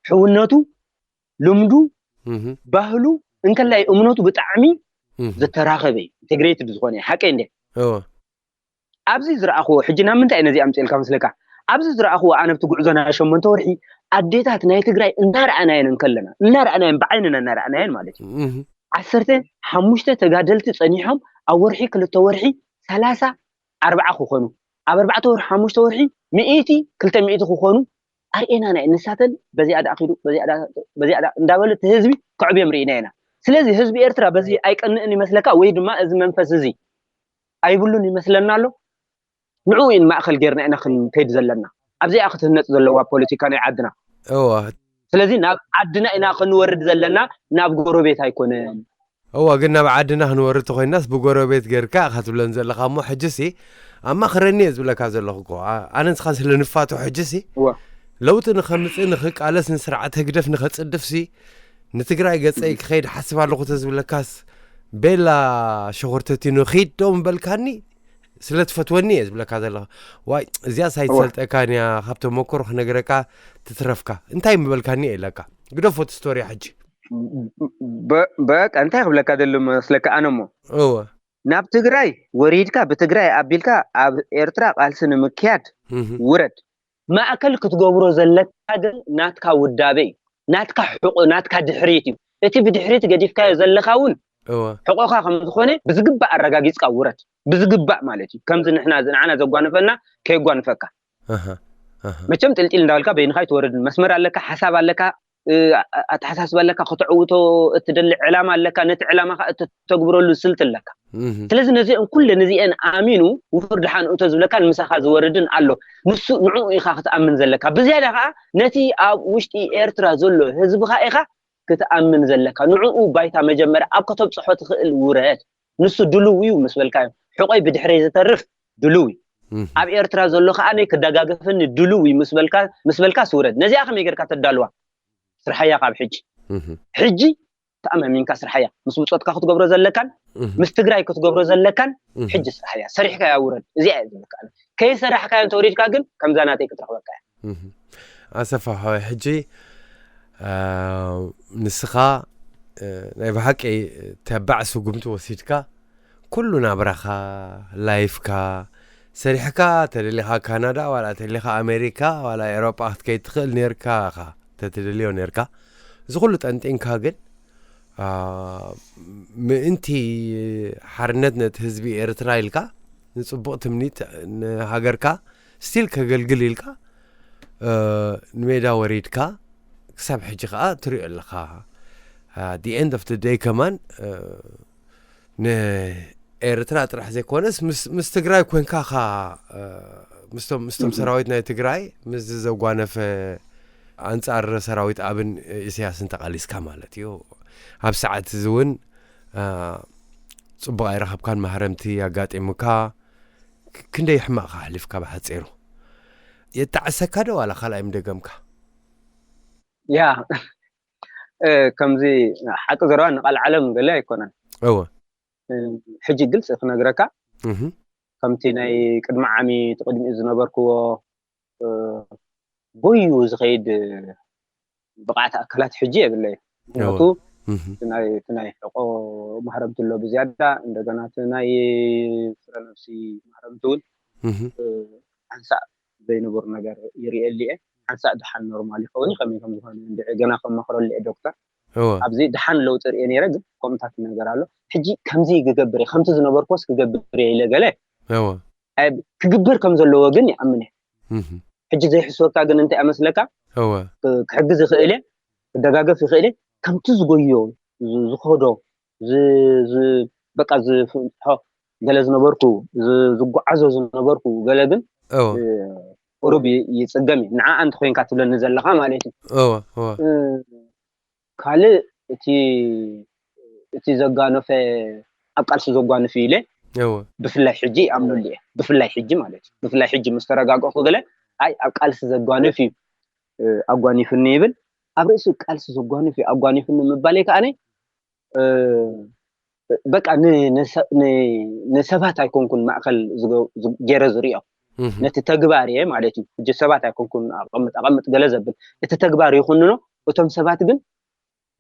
ሕውነቱ ልምዱ ባህሉ እንከላይ እምነቱ ብጣዕሚ ዝተራኸበ እዩ። ኢንቴግሬትድ ዝኾነ እዩ። ሓቀይ እንደ ኣብዚ ዝረኣኽዎ ሕጂ ናብ ምንታይ ነዚ ኣምፅልካ መስለካ? ኣብዚ ዝረኣኽዎ ኣነ ብቲ ጉዕዞ ናይ ሸሞንተ ወርሒ ኣዴታት ናይ ትግራይ እናረኣናየን እንከለና እናረኣናየን ብዓይንና እናረኣናየን ማለት እዩ። ዓሰርተ ሓሙሽተ ተጋደልቲ ፀኒሖም ኣብ ወርሒ ክልተ ወርሒ ሰላሳ ኣርባዓ ክኾኑ ኣብ ኣርባዕተ ወርሒ ሓሙሽተ ወርሒ ሚእቲ ክልተ ሚእቲ ክኾኑ ኣርእየና ናይ ንሳተን በዚኣ ደኣ ኪዱ በዚኣ ደኣ እንዳበለ እቲ ህዝቢ ክዕብዮም ርኢና ኢና። ስለዚ ህዝቢ ኤርትራ በዚ ኣይቀንእን ይመስለካ ወይ ድማ እዚ መንፈስ እዚ ኣይብሉን ይመስለና ኣሎ። ንዕኡ ኢና ማእኸል ጌርና ኢና ክንከይድ ዘለና። ኣብዚኣ ክትህነፅ ዘለዋ ፖለቲካ ናይ ዓድና። እወ። ስለዚ ናብ ዓድና ኢና ክንወርድ ዘለና፣ ናብ ጎረቤት ኣይኮነን። እወ፣ ግን ናብ ዓድና ክንወርድ ተኾይናስ ብጎረቤት ጌርካ ኢኻ ትብለን ዘለኻ እሞ፣ ሕጂሲ ኣማኽረኒ እየ ዝብለካ ዘለኹ እኮ። ኣ-፣ ኣነ ንስኻ ስለ ንፋቶ ሕጂሲ እወ። ለውጢ ንኸምፅእ፣ ንኽቃለስ፣ ንስርዓት ህግደፍ ንኸፅድፍሲ፣ ንትግራይ ገፀይ ክኸይድ ሓስብ ኣለኹ ተዝብለካስ፣ ቤላ ሸኾርተቲ ንኺድ ዶ ምበልካኒ? ስለ ትፈትወኒ እየ ዝብለካ ዘለኹ። ዋይ፣ እዚኣስ ኣይትሰልጠካን እያ፣ ካብ ተመክሮ ክነግረካ ትትረፍካ። እንታይ ምበልካኒ እየ ኢለካ። ግደፎ እቲ ስቶርያ ሕጂ። በ-፣ በቃ እንታይ ክብለካ ደሎ መስለካ ኣነ እሞ? እወ። ናብ ትግራይ ወሪድካ ብትግራይ ኣቢልካ ኣብ ኤርትራ ቃልሲ ንምክያድ እህ። ውረድ። ማእከል ክትገብሮ ዘለካ ግን ናትካ ውዳበ እዩ። ናትካ ሕቖ፣ ናትካ ድሕሪት እዩ። እቲ ብድሕሪት ገዲፍካዮ ዘለኻ እውን እወ። ሕቖኻ ከም ዝኾነ ብዝግባእ ኣረጋጊጽካ ውረድ። ብዝግባእ ማለት እዩ። ከምዚ ንሕና፣ ንዓና ዘጓንፈና ከየጓንፈካ። ኣሃ፣ ኣሃ። መቸም ጥልጢል እንዳበልካ በይንኻ ኣይትወርድን። መስመር ኣለካ፣ ሓሳብ ኣለካ፣ እ፣ ኣ-፣ ኣተሓሳስባ ኣለካ፣ ከተዕውቶ እትደሊ ዕላማ ኣለካ፣ ነቲ ዕላማኻ እተተግብረሉ ስልቲ ኣለካ። እህ። ስለዚ ነዚአን ኩለን እዚአን ኣሚኑ ውፉር ደሓን እቶ ዝብለካን ምሳኻ ዝወርድን ኣሎ። ንሱ፣ ንዕኡ ኢኻ ክትኣምን ዘለካ። ብዝያዳ ከኣ ነቲ ኣብ ውሽጢ ኤርትራ ዘሎ ህዝብኻ ኢኻ ክትኣምን ዘለካ። ንዕኡ ባይታ መጀመርያ ኣብ ከተብጽሖ ትኽእል ውረድ። ንሱ ድልው እዩ ምስ በልካዮ፣ ሕቖይ ብድሕረይ ዝተርፍ ድልው እዩ። እህ። ኣብ ኤርትራ ዘሎ ከኣ ነይ ክደጋገፈኒ ድልው እዩ ምስ በልካ፣ ምስ በልካስ ውረድ። ነዚኣ ከመይ ጌርካ ተዳልዋ? ስርሓያ ካብ ሕጂ። እህ። ሕጂ ተኣማሚንካ ስርሓያ። ምስ ብጾትካ ክትገብሮ ዘለካን፣ እህ። ምስ ትግራይ ክትገብሮ ዘለካን እህ። ሕጂ ስርሓያ። ሰሪሕካያ ውረድ። እዚኣ እየ ዝብለካ ኣነ። ከይሰራሕካዮን ተወሪድካ ግን ከምዛ ናተይ ክትረኽበካ እያ። እህ። ኣሰፋ ሓወይ፣ ሕጂ፣ አ፣ ንስኻ፣ እ፣ ናይ ብሓቂ ተባዕ ስጉምቲ ወሲድካ፣ ኩሉ ናብራኻ፣ ላይፍካ፣ ሰሪሕካ፣ ተደሊኻ ካናዳ፣ ዋላ ተደሊኻ ኣሜሪካ፣ ዋላ ኤውሮጳ ክትከይድ ትኽእል ኔርካ ኢኻ፣ ተትደልዮ ኔርካ። እዚ ኩሉ ጠንጢንካ ግን፣ አ፣ ምእንቲ ሓርነት ነቲ ህዝቢ ኤርትራ ኢልካ፣ ንጽቡቕ ትምኒት ንሃገርካ፣ ስቲል ከገልግል ኢልካ፣ እ፣ ንሜዳ ወሪድካ፣ ክሳብ ሕጂ ከኣ ትሪኦ ኣለኻ። አ፣ the end of the day ከማን፣ እ፣ ንኤርትራ ጥራሕ ዘይኮነስ ምስ፣ ምስ ትግራይ ኮንካ ኻ፣ እ፣ ምስቶም፣ ምስቶም እህ። ሰራዊት ናይ ትግራይ፣ ምስዚ ዘጓነፈ ኣንጻር ሰራዊት ኣብን ኢሳያስን ተቓሊስካ ማለት እዩ። ኣብ ሰዓት እዚ እውን፣ አ፣ ጽቡቕ ኣይረኸብካን፣ ማህረምቲ ኣጋጢሙካ፣ ክ-፣ ክንደይ ሕማቕ ኣሕሊፍካ ብሓጺሩ? የጣዕሰካ ዶ ዋላ ካልኣይ ምደገምካ? ያ፣ እ፣ ከምዚ ሓቂ ዘረባ ንቓል ዓለም ገለ ኣይኮነን። እወ። እ፣ ሕጂ ግልጺ ክነግረካ፣ እህ። ከምቲ ናይ ቅድሚ ዓሚ እቲ ቅድሚኡ ዝነበርክዎ፣ እ፣ ጎዩ ዝኸይድ፣ እ፣ ብቕዓት ኣካላት ሕጂ የብለይ። ምኽንያቱ እህ። እቲ ናይ፣ እቲ ናይ ሕቆ ማህረምቲ ኣሎ ብዝያዳ፣ እንደገና እቲ ናይ ፍረ ነፍሲ ማህረምቲ እውን፣ እህ። እ፣ ሓንሳእ ዘይንቡር ነገር ይርእየሉ እየ። ሓንሳእ ድሓን ኖርማል ይኸውን እዩ፣ ከመይ ከም ዝኾነ እንድዒ ገና ከማኽረሉ እየ ዶክተር። እወ። ኣብዚ ድሓን ለውጢ ርእየ ነይረ፣ ግን ከምኡታት ነገር ኣሎ። ሕጂ ከምዚ ክገብር እየ፣ ከምቲ ዝነበርኩዎስ ክገብር እየ ኢለ ገለ እወ። ኣይ፣ ክግበር ከም ዘለዎ ግን ይኣምን እየ። እህ። ሕጂ ዘይሕስወካ ግን እንታይ ኣመስለካ? እወ። ክ-፣ ክሕግዝ ይኽእል እየ፣ ክደጋገፍ ይኽእል እየ። ከምቲ ዝጎዮ፣ ዝ-፣ ዝኸዶ፣ ዝ-፣ ዝ-፣ በቃ ዝፍንሖ ገለ ዝነበርኩ፣ ዝ-፣ ዝጓዓዞ ዝነበርኩ ገለ ግን፣ እወ። እ፣ ቁሩብ ይ-፣ ይጽገም እዩ። ንዓ ኣንቲ ኮይንካ ትብለኒ ዘለኻ ማለት እዩ። እወ፣ እወ። እ፣ ካልእ እቲ፣ እቲ ዘጓነፈ፣ ኣብ ቃልሲ ዘጓንፍ እዩ ኢለ እወ። ብፍላይ ሕጂ ይኣምነሉ እየ። ብፍላይ ሕጂ ማለት እዩ። ብፍላይ ሕጂ ምስ ተረጋገእኩ ገለ፣ ኣይ፣ ኣብ ቃልሲ ዘጓንፍ እዩ፣ እ፣ ኣጓኒፍኒ ይብል። ኣብ ርእሲ ቃልሲ ዘጓንፍ እዩ ኣጓኒፍኒ ምባለይ ከኣ፣ እ፣ በቃ ን-፣ ንሰ-፣ ን-፣ ንሰባት ኣይኮንኩን ማእከል ዝገ-፣ ዝ-፣ ገይረ ዝርእዮ። እህ። ነቲ ተግባር እየ ማለት እዩ። ሕጂ ሰባት ኣይኮንኩን ኣቐምጥ፣ ኣቐምጥ ገለ ዘብል። እቲ ተግባር ይኹንኖ፣ እቶም ሰባት ግን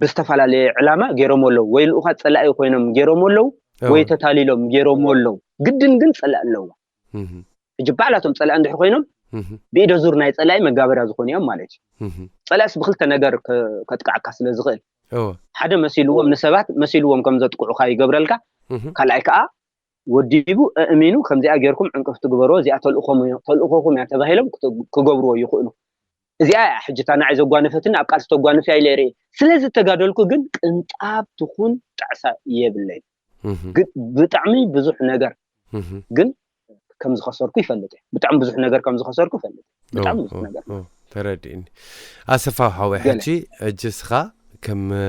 ብዝተፈላለየ ዕላማ ገይሮም ኣለዉ። ወይ ልኡኻት ጸላኢ ኮይኖም ገይሮም ኣለዉ፣ እወ። ወይ ተታሊሎም ገይሮም ኣለዉ። ግድን ግን ጸላኢ ኣለዎ። እህ። ሕጂ ባዕላቶም ጸላኢ እንድሕር ኮይኖም፣ እህ። ብኢደ ዙር ናይ ጸላኢ መጋበርያ ዝኾኑ እዮም ማለት እዩ። እህ። ጸላኢስ ብክልተ ነገር ከ-፣ ከጥቅዓካ ስለ ዝኽእል፣ እወ። ሓደ መሲልዎም፣ ንሰባት መሲልዎም ከም ዘጥቅዑኻ ይገብረልካ። እህ። ካልኣይ ከኣ ወዲቡ ኣእሚኑ፣ ከምዚኣ ጌርኩም ዕንቅፍቲ ግበርዎ፣ እዚኣ ተልእኾም እዮ-፣ ተልእኾኹም እያ ተባሂሎም ክተ-፣ ክገብርዎ ይኽእሉ። እዚኣ እያ ሕጂ እታ ንዓይ ዘጓነፈትኒ፣ ኣብ ቃልሲ ተጓንፍ እያ ኢለ ይርኢ። ስለ ዝተጋደልኩ ግን ቅንጣብ ትኹን ጣዕሳ የብለይን። እህ። ግን ብጣዕሚ ብዙሕ ነገር እህ። ግን ከም ዝኸሰርኩ ይፈልጥ እየ። ብጣዕሚ ብዙሕ ነገር ከም ዝኸሰርኩ ይፈልጥ እየ። ብጣዕሚ ኦ፣ ብዙሕ ኦ፣ ነገር። ኦ፣ ተረዲእኒ። ኣሰፋ ሓወይ፣ ገለ። ሕጂ፣ ሕጂ እስኻ ከም፣ እ፣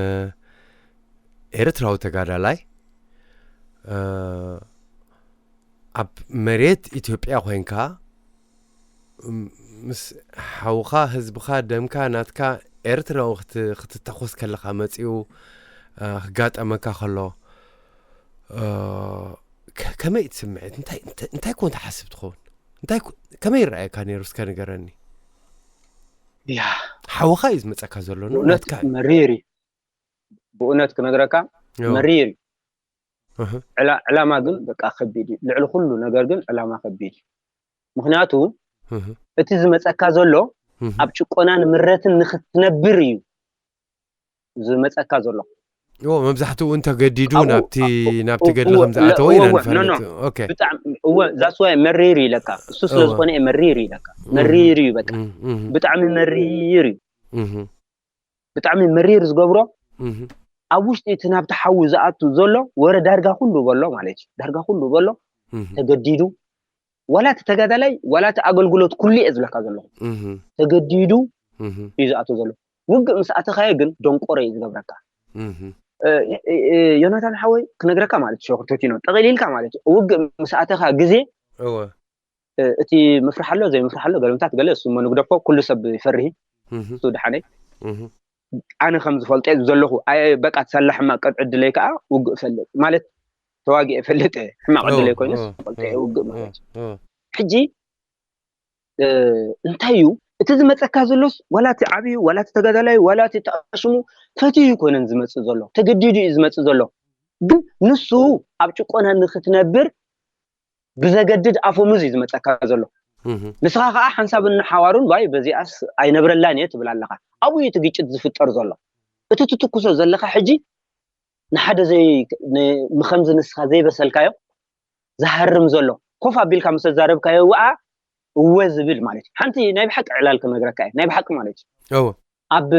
ኤርትራዊ ተጋዳላይ፣ እ፣ ኣብ መሬት ኢትዮጵያ ኮይንካ፣ ም-፣ ምስ ሓውኻ፣ ህዝብኻ፣ ደምካ፣ ናትካ ኤርትራዊ ክት-፣ ክትታኾስ ከለኻ መጺኡ፣ እ፣ ክጋጠመካ ከሎ፣ እ፣ ከ-፣ ከመይ እቲ ስምዒት? እንታይ፣ እንታይ፣ እንታይ ኮን ትሓስብ ትኸውን? እንታይ ኮ-፣ ከመይ ይረኣየካ ነይሩ? እስከ ንገረኒ። ያ፣ ሓውኻ እዩ ዝመጸካ ዘሎ፣ ኖ? ብእውነት ናትካ እዩ። መሪር እዩ። ብእውነት ክነግረካ ዮ። መሪር እዩ። እህ። ዕላ-፣ ዕላማ ግን በቃ ከቢድ እዩ። ልዕሊ ኩሉ ነገር ግን ዕላማ ከቢድ እዩ። ምኽንያቱ እህ። እቲ ዝመጸካ ዘሎ እህ። ኣብ ጭቆናን ምረትን ንኽትነብር እዩ ዝመጸካ ዘሎ። ዮ፣ መብዛሕትኡ እውን ተገዲዱ ኣብኡ፣ ናብቲ፣ ኣብኡ፣ ናብቲ ገድሊ እወ፣ ከም ዝኣተወ እወ፣ ኢና እወ፣ ንፈልጥ። ኖ፣ ኖ። ኦኬ። ብጣዕሚ፣ እወ፣ that's why መሪር እዩ ለካ። እሱ ስለ እወ። ዝኾነ እዩ መሪር እዩ ለካ። እህ። መሪር እዩ በቃ። እህ፣ እህ። ብጣዕሚ መሪር እዩ። እህ። ብጣዕሚ መሪር ዝገብሮ እህ። ኣብ ውሽጢ እቲ ናብቲ ሓዊ ዝኣቱ ዘሎ ወረ ዳርጋ ኩሉ በሎ ማለት እዩ። ዳርጋ ኩሉ በሎ እህ። ተገዲዱ፣ ዋላ እቲ ተጋዳላይ ዋላ እቲ ኣገልግሎት ኩሉ እየ ዝብለካ ዘለኹ። እህ። ተገዲዱ እህ። እዩ ዝኣቱ ዘሎ። ውግእ ምስ ኣተኻዮ ግን ደንቆሮ እዩ ዝገብረካ። እህ። እ፣ እ፣ እ፣ ዮናታን ሓወይ ክነግረካ ማለት እዩ፣ ሸኩርተቲኖ ጠቕሊልካ ማለት እዩ። ውግእ ምስ ኣተኻ ግዜ እወ። እ፣ እቲ ምፍራሕ ኣሎ ዘይምፍራሕ ኣሎ፣ ገለምታት ገለ እሱ እሞ ንግደፎ፣ ኩሉ ሰብ ይፈርህ እዩ። እህ። እሱ ድሓነይ እህ። ኣነ ከም ዝፈልጦ እየ ዘለኹ። ኣየ በቃ፣ ተሳላ ሕማቅ ዕድለይ ከኣ ውግእ እፈልጥ ማለት፣ ተዋጊኤ እፈልጥ እየ። ሕማቅ ኦ፣ ዕድለይ ኮይኑስ ኦ፣ ዝፈልጦ ኦ፣ እየ ውግእ ማለት እዩ። ኦ፣ ኦ። ሕጂ እ፣ እንታይ እዩ እቲ ዝመጸካ ዘሎስ፣ ዋላ እቲ ዓብዩ፣ ዋላ እቲ ተጋዳላይ፣ ዋላ እቲ ተኣሽሙ ፈትዩ ኣይኮነን ዝመጽእ ዘሎ፣ ተገዲዱ እዩ ዝመጽእ ዘሎ። ግን ንሱ ኣብ ጭቆና ንኽትነብር ብዘገድድ ኣፈሙዝ እዩ ዝመጸካ ዘሎ። እህ። ንስኻ ከኣ ሓንሳብን ንሓዋሩን፣ "ዋይ፣ በዚኣስ ኣይነብረላን እየ" ትብል ኣለኻ። ኣብኡ እዩ እቲ ግጭት ዝፍጠር ዘሎ። እቲ ትትኩሶ ዘለኻ ሕጂ ንሓደ ዘይ-፣ ን-፣ ንኸምዚ ንስኻ ዘይበሰልካዮ ዝሃርም ዘሎ፣ ኮፍ ኣቢልካ ምስ ተዛረብካዮ፣ ወኣ እወ ዝብል ማለት እዩ። ሓንቲ ናይ ብሓቂ ዕላል ክነግረካ እየ፣ ናይ ብሓቂ ማለት እዩ። እወ። ኣብ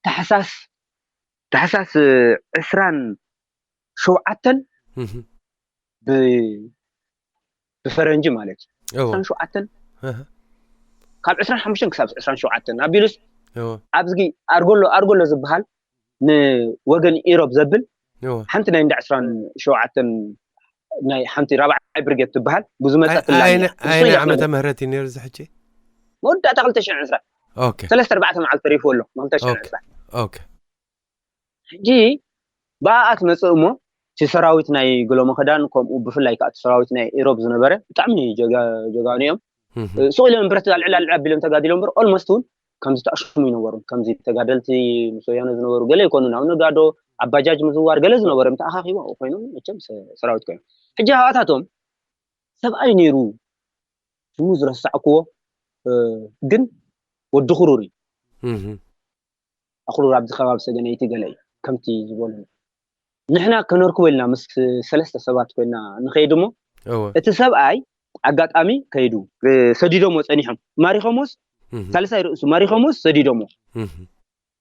ታሕሳስ፣ ታሕሳስ ዕስራን ሸውዓተን እህ። ብ-፣ ብፈረንጂ ማለት እዩ። እወ። ዕስራን ሸውዓተን እህ። ካብ ዕስራን ሓሙሽተን ክሳብ ዕስራን ሸውዓተን ኣቢሉስ ኣብዚ ኣርጎሎ ኣርጎሎ ዝበሃል ንወገን ኢሮብ ዘብል ሓንቲ ናይ እንዳ ዕስራን ሸውዓተን ናይ ሓንቲ ራብዓይ ብርጌድ ትበሃል ብዙ መፀትላ ዓመተ ምህረት እዩ ነሩ ዝሕጂ መወዳእታ ክልተ ሽሕን ዕስራ ሰለስተ ኣርባዕተ መዓልቲ ተሪፉ ኣሎ ክልተ ሽሕን ዕስራ ሕጂ ብኣኣ ትመፅእ እሞ እቲ ሰራዊት ናይ ግሎ መኸዳን ከምኡ ብፍላይ ከዓ እቲ ሰራዊት ናይ ኢሮብ ዝነበረ ብጣዕሚ ጀጋኑ እዮም ሱቕ ኢሎም ብረት ኣልዕል ኣልዕል ኣቢሎም ተጋዲሎም እምበር ኦልሞስት እውን ከምዚ ተኣሽሙ ይነበሩ ከምዚ ተጋደልቲ ምስ ወያነ ዝነበሩ ገለ ይኮኑ ናብ ነጋዶ ኣብ ባጃጅ ምዝዋር ገለ ዝነበሮም ተኣኻኺቦ ኮይኖም መቸም ሰራዊት ኮይኖም ሕጂ ሃዋታቶም ሰብኣይ ነይሩ ሽሙ ዝረሳዕክዎ ግን ወዲ ክሩር እዩ ኣኽሩር ኣብዚ ከባቢ ሰገነይቲ ገለ እዩ ከምቲ ዝበሉ ንሕና ከነርክቦ ኢልና ምስ ሰለስተ ሰባት ኮይና ንኸይድ እሞ እቲ ሰብኣይ ኣጋጣሚ ከይዱ ሰዲዶሞ ፀኒሖም ማሪኸሞስ ሳልሳይ ርእሱ ማሪኸሞስ ሰዲዶሞ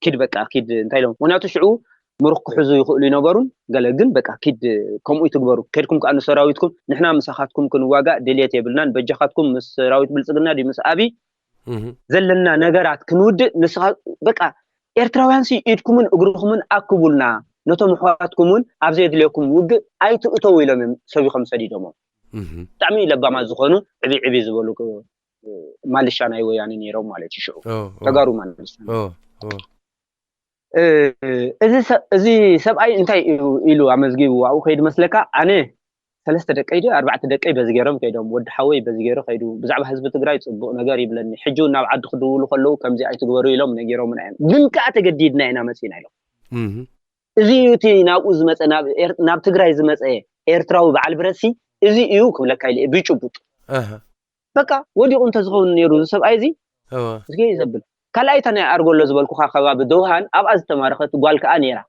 ኪድ በቃ ኪድ እንታይ ኢሎም ምክንያቱ ሽዑ ምሩኽ ክሕዙ ይኽእሉ ይነበሩን ገለ ግን በቃ ኪድ ከምኡ ይትግበሩ ከድኩም ከዓ ንሰራዊትኩም ንሕና ምሳኻትኩም ክንዋጋእ ድልየት የብልናን በጃኻትኩም ምስ ሰራዊት ብልፅግና ድዩ ምስ ኣብይ ዘለና ነገራት ክንውድእ ንስኻ በቃ ኤርትራውያን ሲ ኢድኩምን እግርኹምን ኣክቡልና ነቶም ኣሕዋትኩም እውን ኣብ ዘየድልየኩም ውግእ ኣይትእተው ኢሎም እዮም ሰቢኾም ሰዲዶሞም ብጣዕሚ ለባማት ዝኾኑ ዕብይ ዕብይ ዝበሉ ማልሻ ናይ ወያነ ነይሮም ማለት እዩ ሽዑ ተጋሩ ማልሻ እዚ ሰብኣይ እንታይ ኢሉ ኣመዝጊቡ ኣብኡ ከይዱ መስለካ ኣነ ሰለስተ ደቀይ ድዩ ኣርባዕተ ደቀይ በዚ ገይሮም ከይዶም ወዲ ሓወይ በዚ ገይሩ ከይዱ ብዛዕባ ህዝቢ ትግራይ ፅቡቅ ነገር ይብለኒ ሕጂ እውን ናብ ዓዲ ክድውሉ ከለዉ ከምዚ ኣይትግበሩ ኢሎም ነጊሮምና እዮም ግን ከዓ ተገዲድና ኢና መፂና ኢሎም እዚ እዩ እቲ ናብኡ ዝመፀ ናብ ትግራይ ዝመፀ ኤርትራዊ በዓል ብረትሲ እዚ እዩ ክብለካ ኢለ ብጭቡጥ በቃ ወዲቑ እንተዝኸውን ነይሩ እዚ ሰብኣይ እዚ እስኪ ዘብል ካልኣይታ ናይ ኣርጎሎ ዝበልኩኻ ከባቢ ደውሃን ኣብኣ ዝተማረኸት ጓል ከዓ ነይራ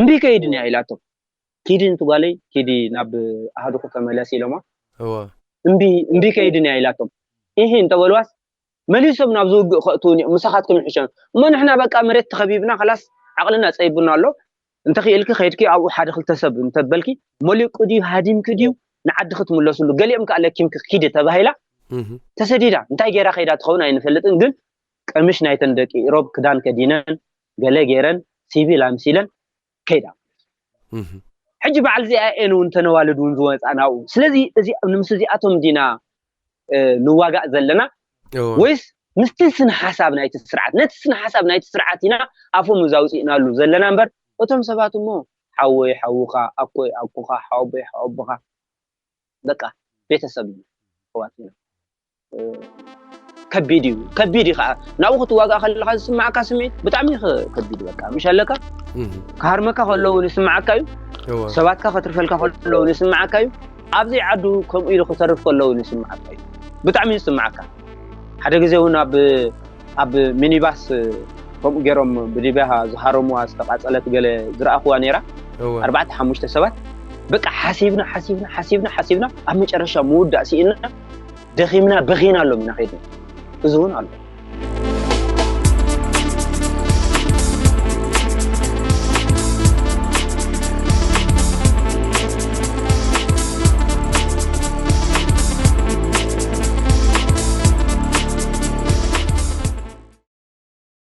እምቢ ከይድን እያ ኢላቶም ኪዲ ንትጓለይ ኪዲ ናብ ኣህዱኹ ተመለስ ኢሎማ እምቢ ከይድን እያ ኢላቶም ኢሂ እንተበልዋስ መሊሶም ናብ ዝውግእ ከእትውን እዮም ምሳኻትኩም ይሕሸን እሞ ንሕና በቃ መሬት ተኸቢብና ከላስ ዓቕልና ፀይቡና ኣሎ እንተኽኢልኪ ከይድኪ ኣብኡ ሓደ ክልተ ሰብ እንተበልኪ ሞሊቁ ድዩ ሃዲምኪ ድዩ ንዓዲ ክትምለስሉ ገሊኦም ከዓ ለኪምኪ ኪዲ ተባሂላ ተሰዲዳ እንታይ ገይራ ከይዳ ትኸውን ኣይንፈልጥን ግን ቀምሽ ናይተን ደቂ ኢሮብ ክዳን ከዲነን ገለ ገይረን ሲቪል ኣምሲለን ከይዳ ሕጂ በዓል እዚኣ ኤን እውን ተነዋልድ እውን ዝወፃ ናብኡ ስለዚ እዚ ምስ እዚኣቶም ዲና ንዋጋእ ዘለና ወይስ ምስቲ ስነ ሓሳብ ናይቲ ስርዓት ነቲ ስነ ሓሳብ ናይቲ ስርዓት ኢና ኣፎም እዛ ውፅእናሉ ዘለና እምበር እቶም ሰባት እሞ ሓወይ ሓውኻ ኣኮይ ኣኮኻ ሓወቦይ ሓወቦኻ በቃ ቤተሰብ እዩ ኣሕዋት ኢና ከቢድ እዩ ከቢድ እዩ ከዓ ናብኡ ክትዋጋእ ከለካ ዝስማዓካ ስምዒት ብጣዕሚ ከቢድ በቃ ምሽ ኣለካ ክሃርመካ ከለውን ይስማዓካ እዩ ሰባትካ ከትርፈልካ ከለውን ይስማዓካ እዩ ኣብዘይ ዓዱ ከምኡ ኢሉ ክተርፍ ከለውን ይስማዓካ እዩ ብጣዕሚ ይስማዓካ ሓደ ግዜ እውን ኣብ ኣብ ሚኒባስ ከምኡ ገይሮም ብዲብያ ዝሃረሙዋ ዝተቃፀለት ገለ ዝረኣኽዋ ነይራ ኣርባዕተ ሓሙሽተ ሰባት በቃ ሓሲብና ሓሲብና ሓሲብና ሓሲብና ኣብ መጨረሻ ምውዳእ ስኢና ደኺምና በኺና ኣሎም ኢና ከይድና እዚ እውን ኣሎ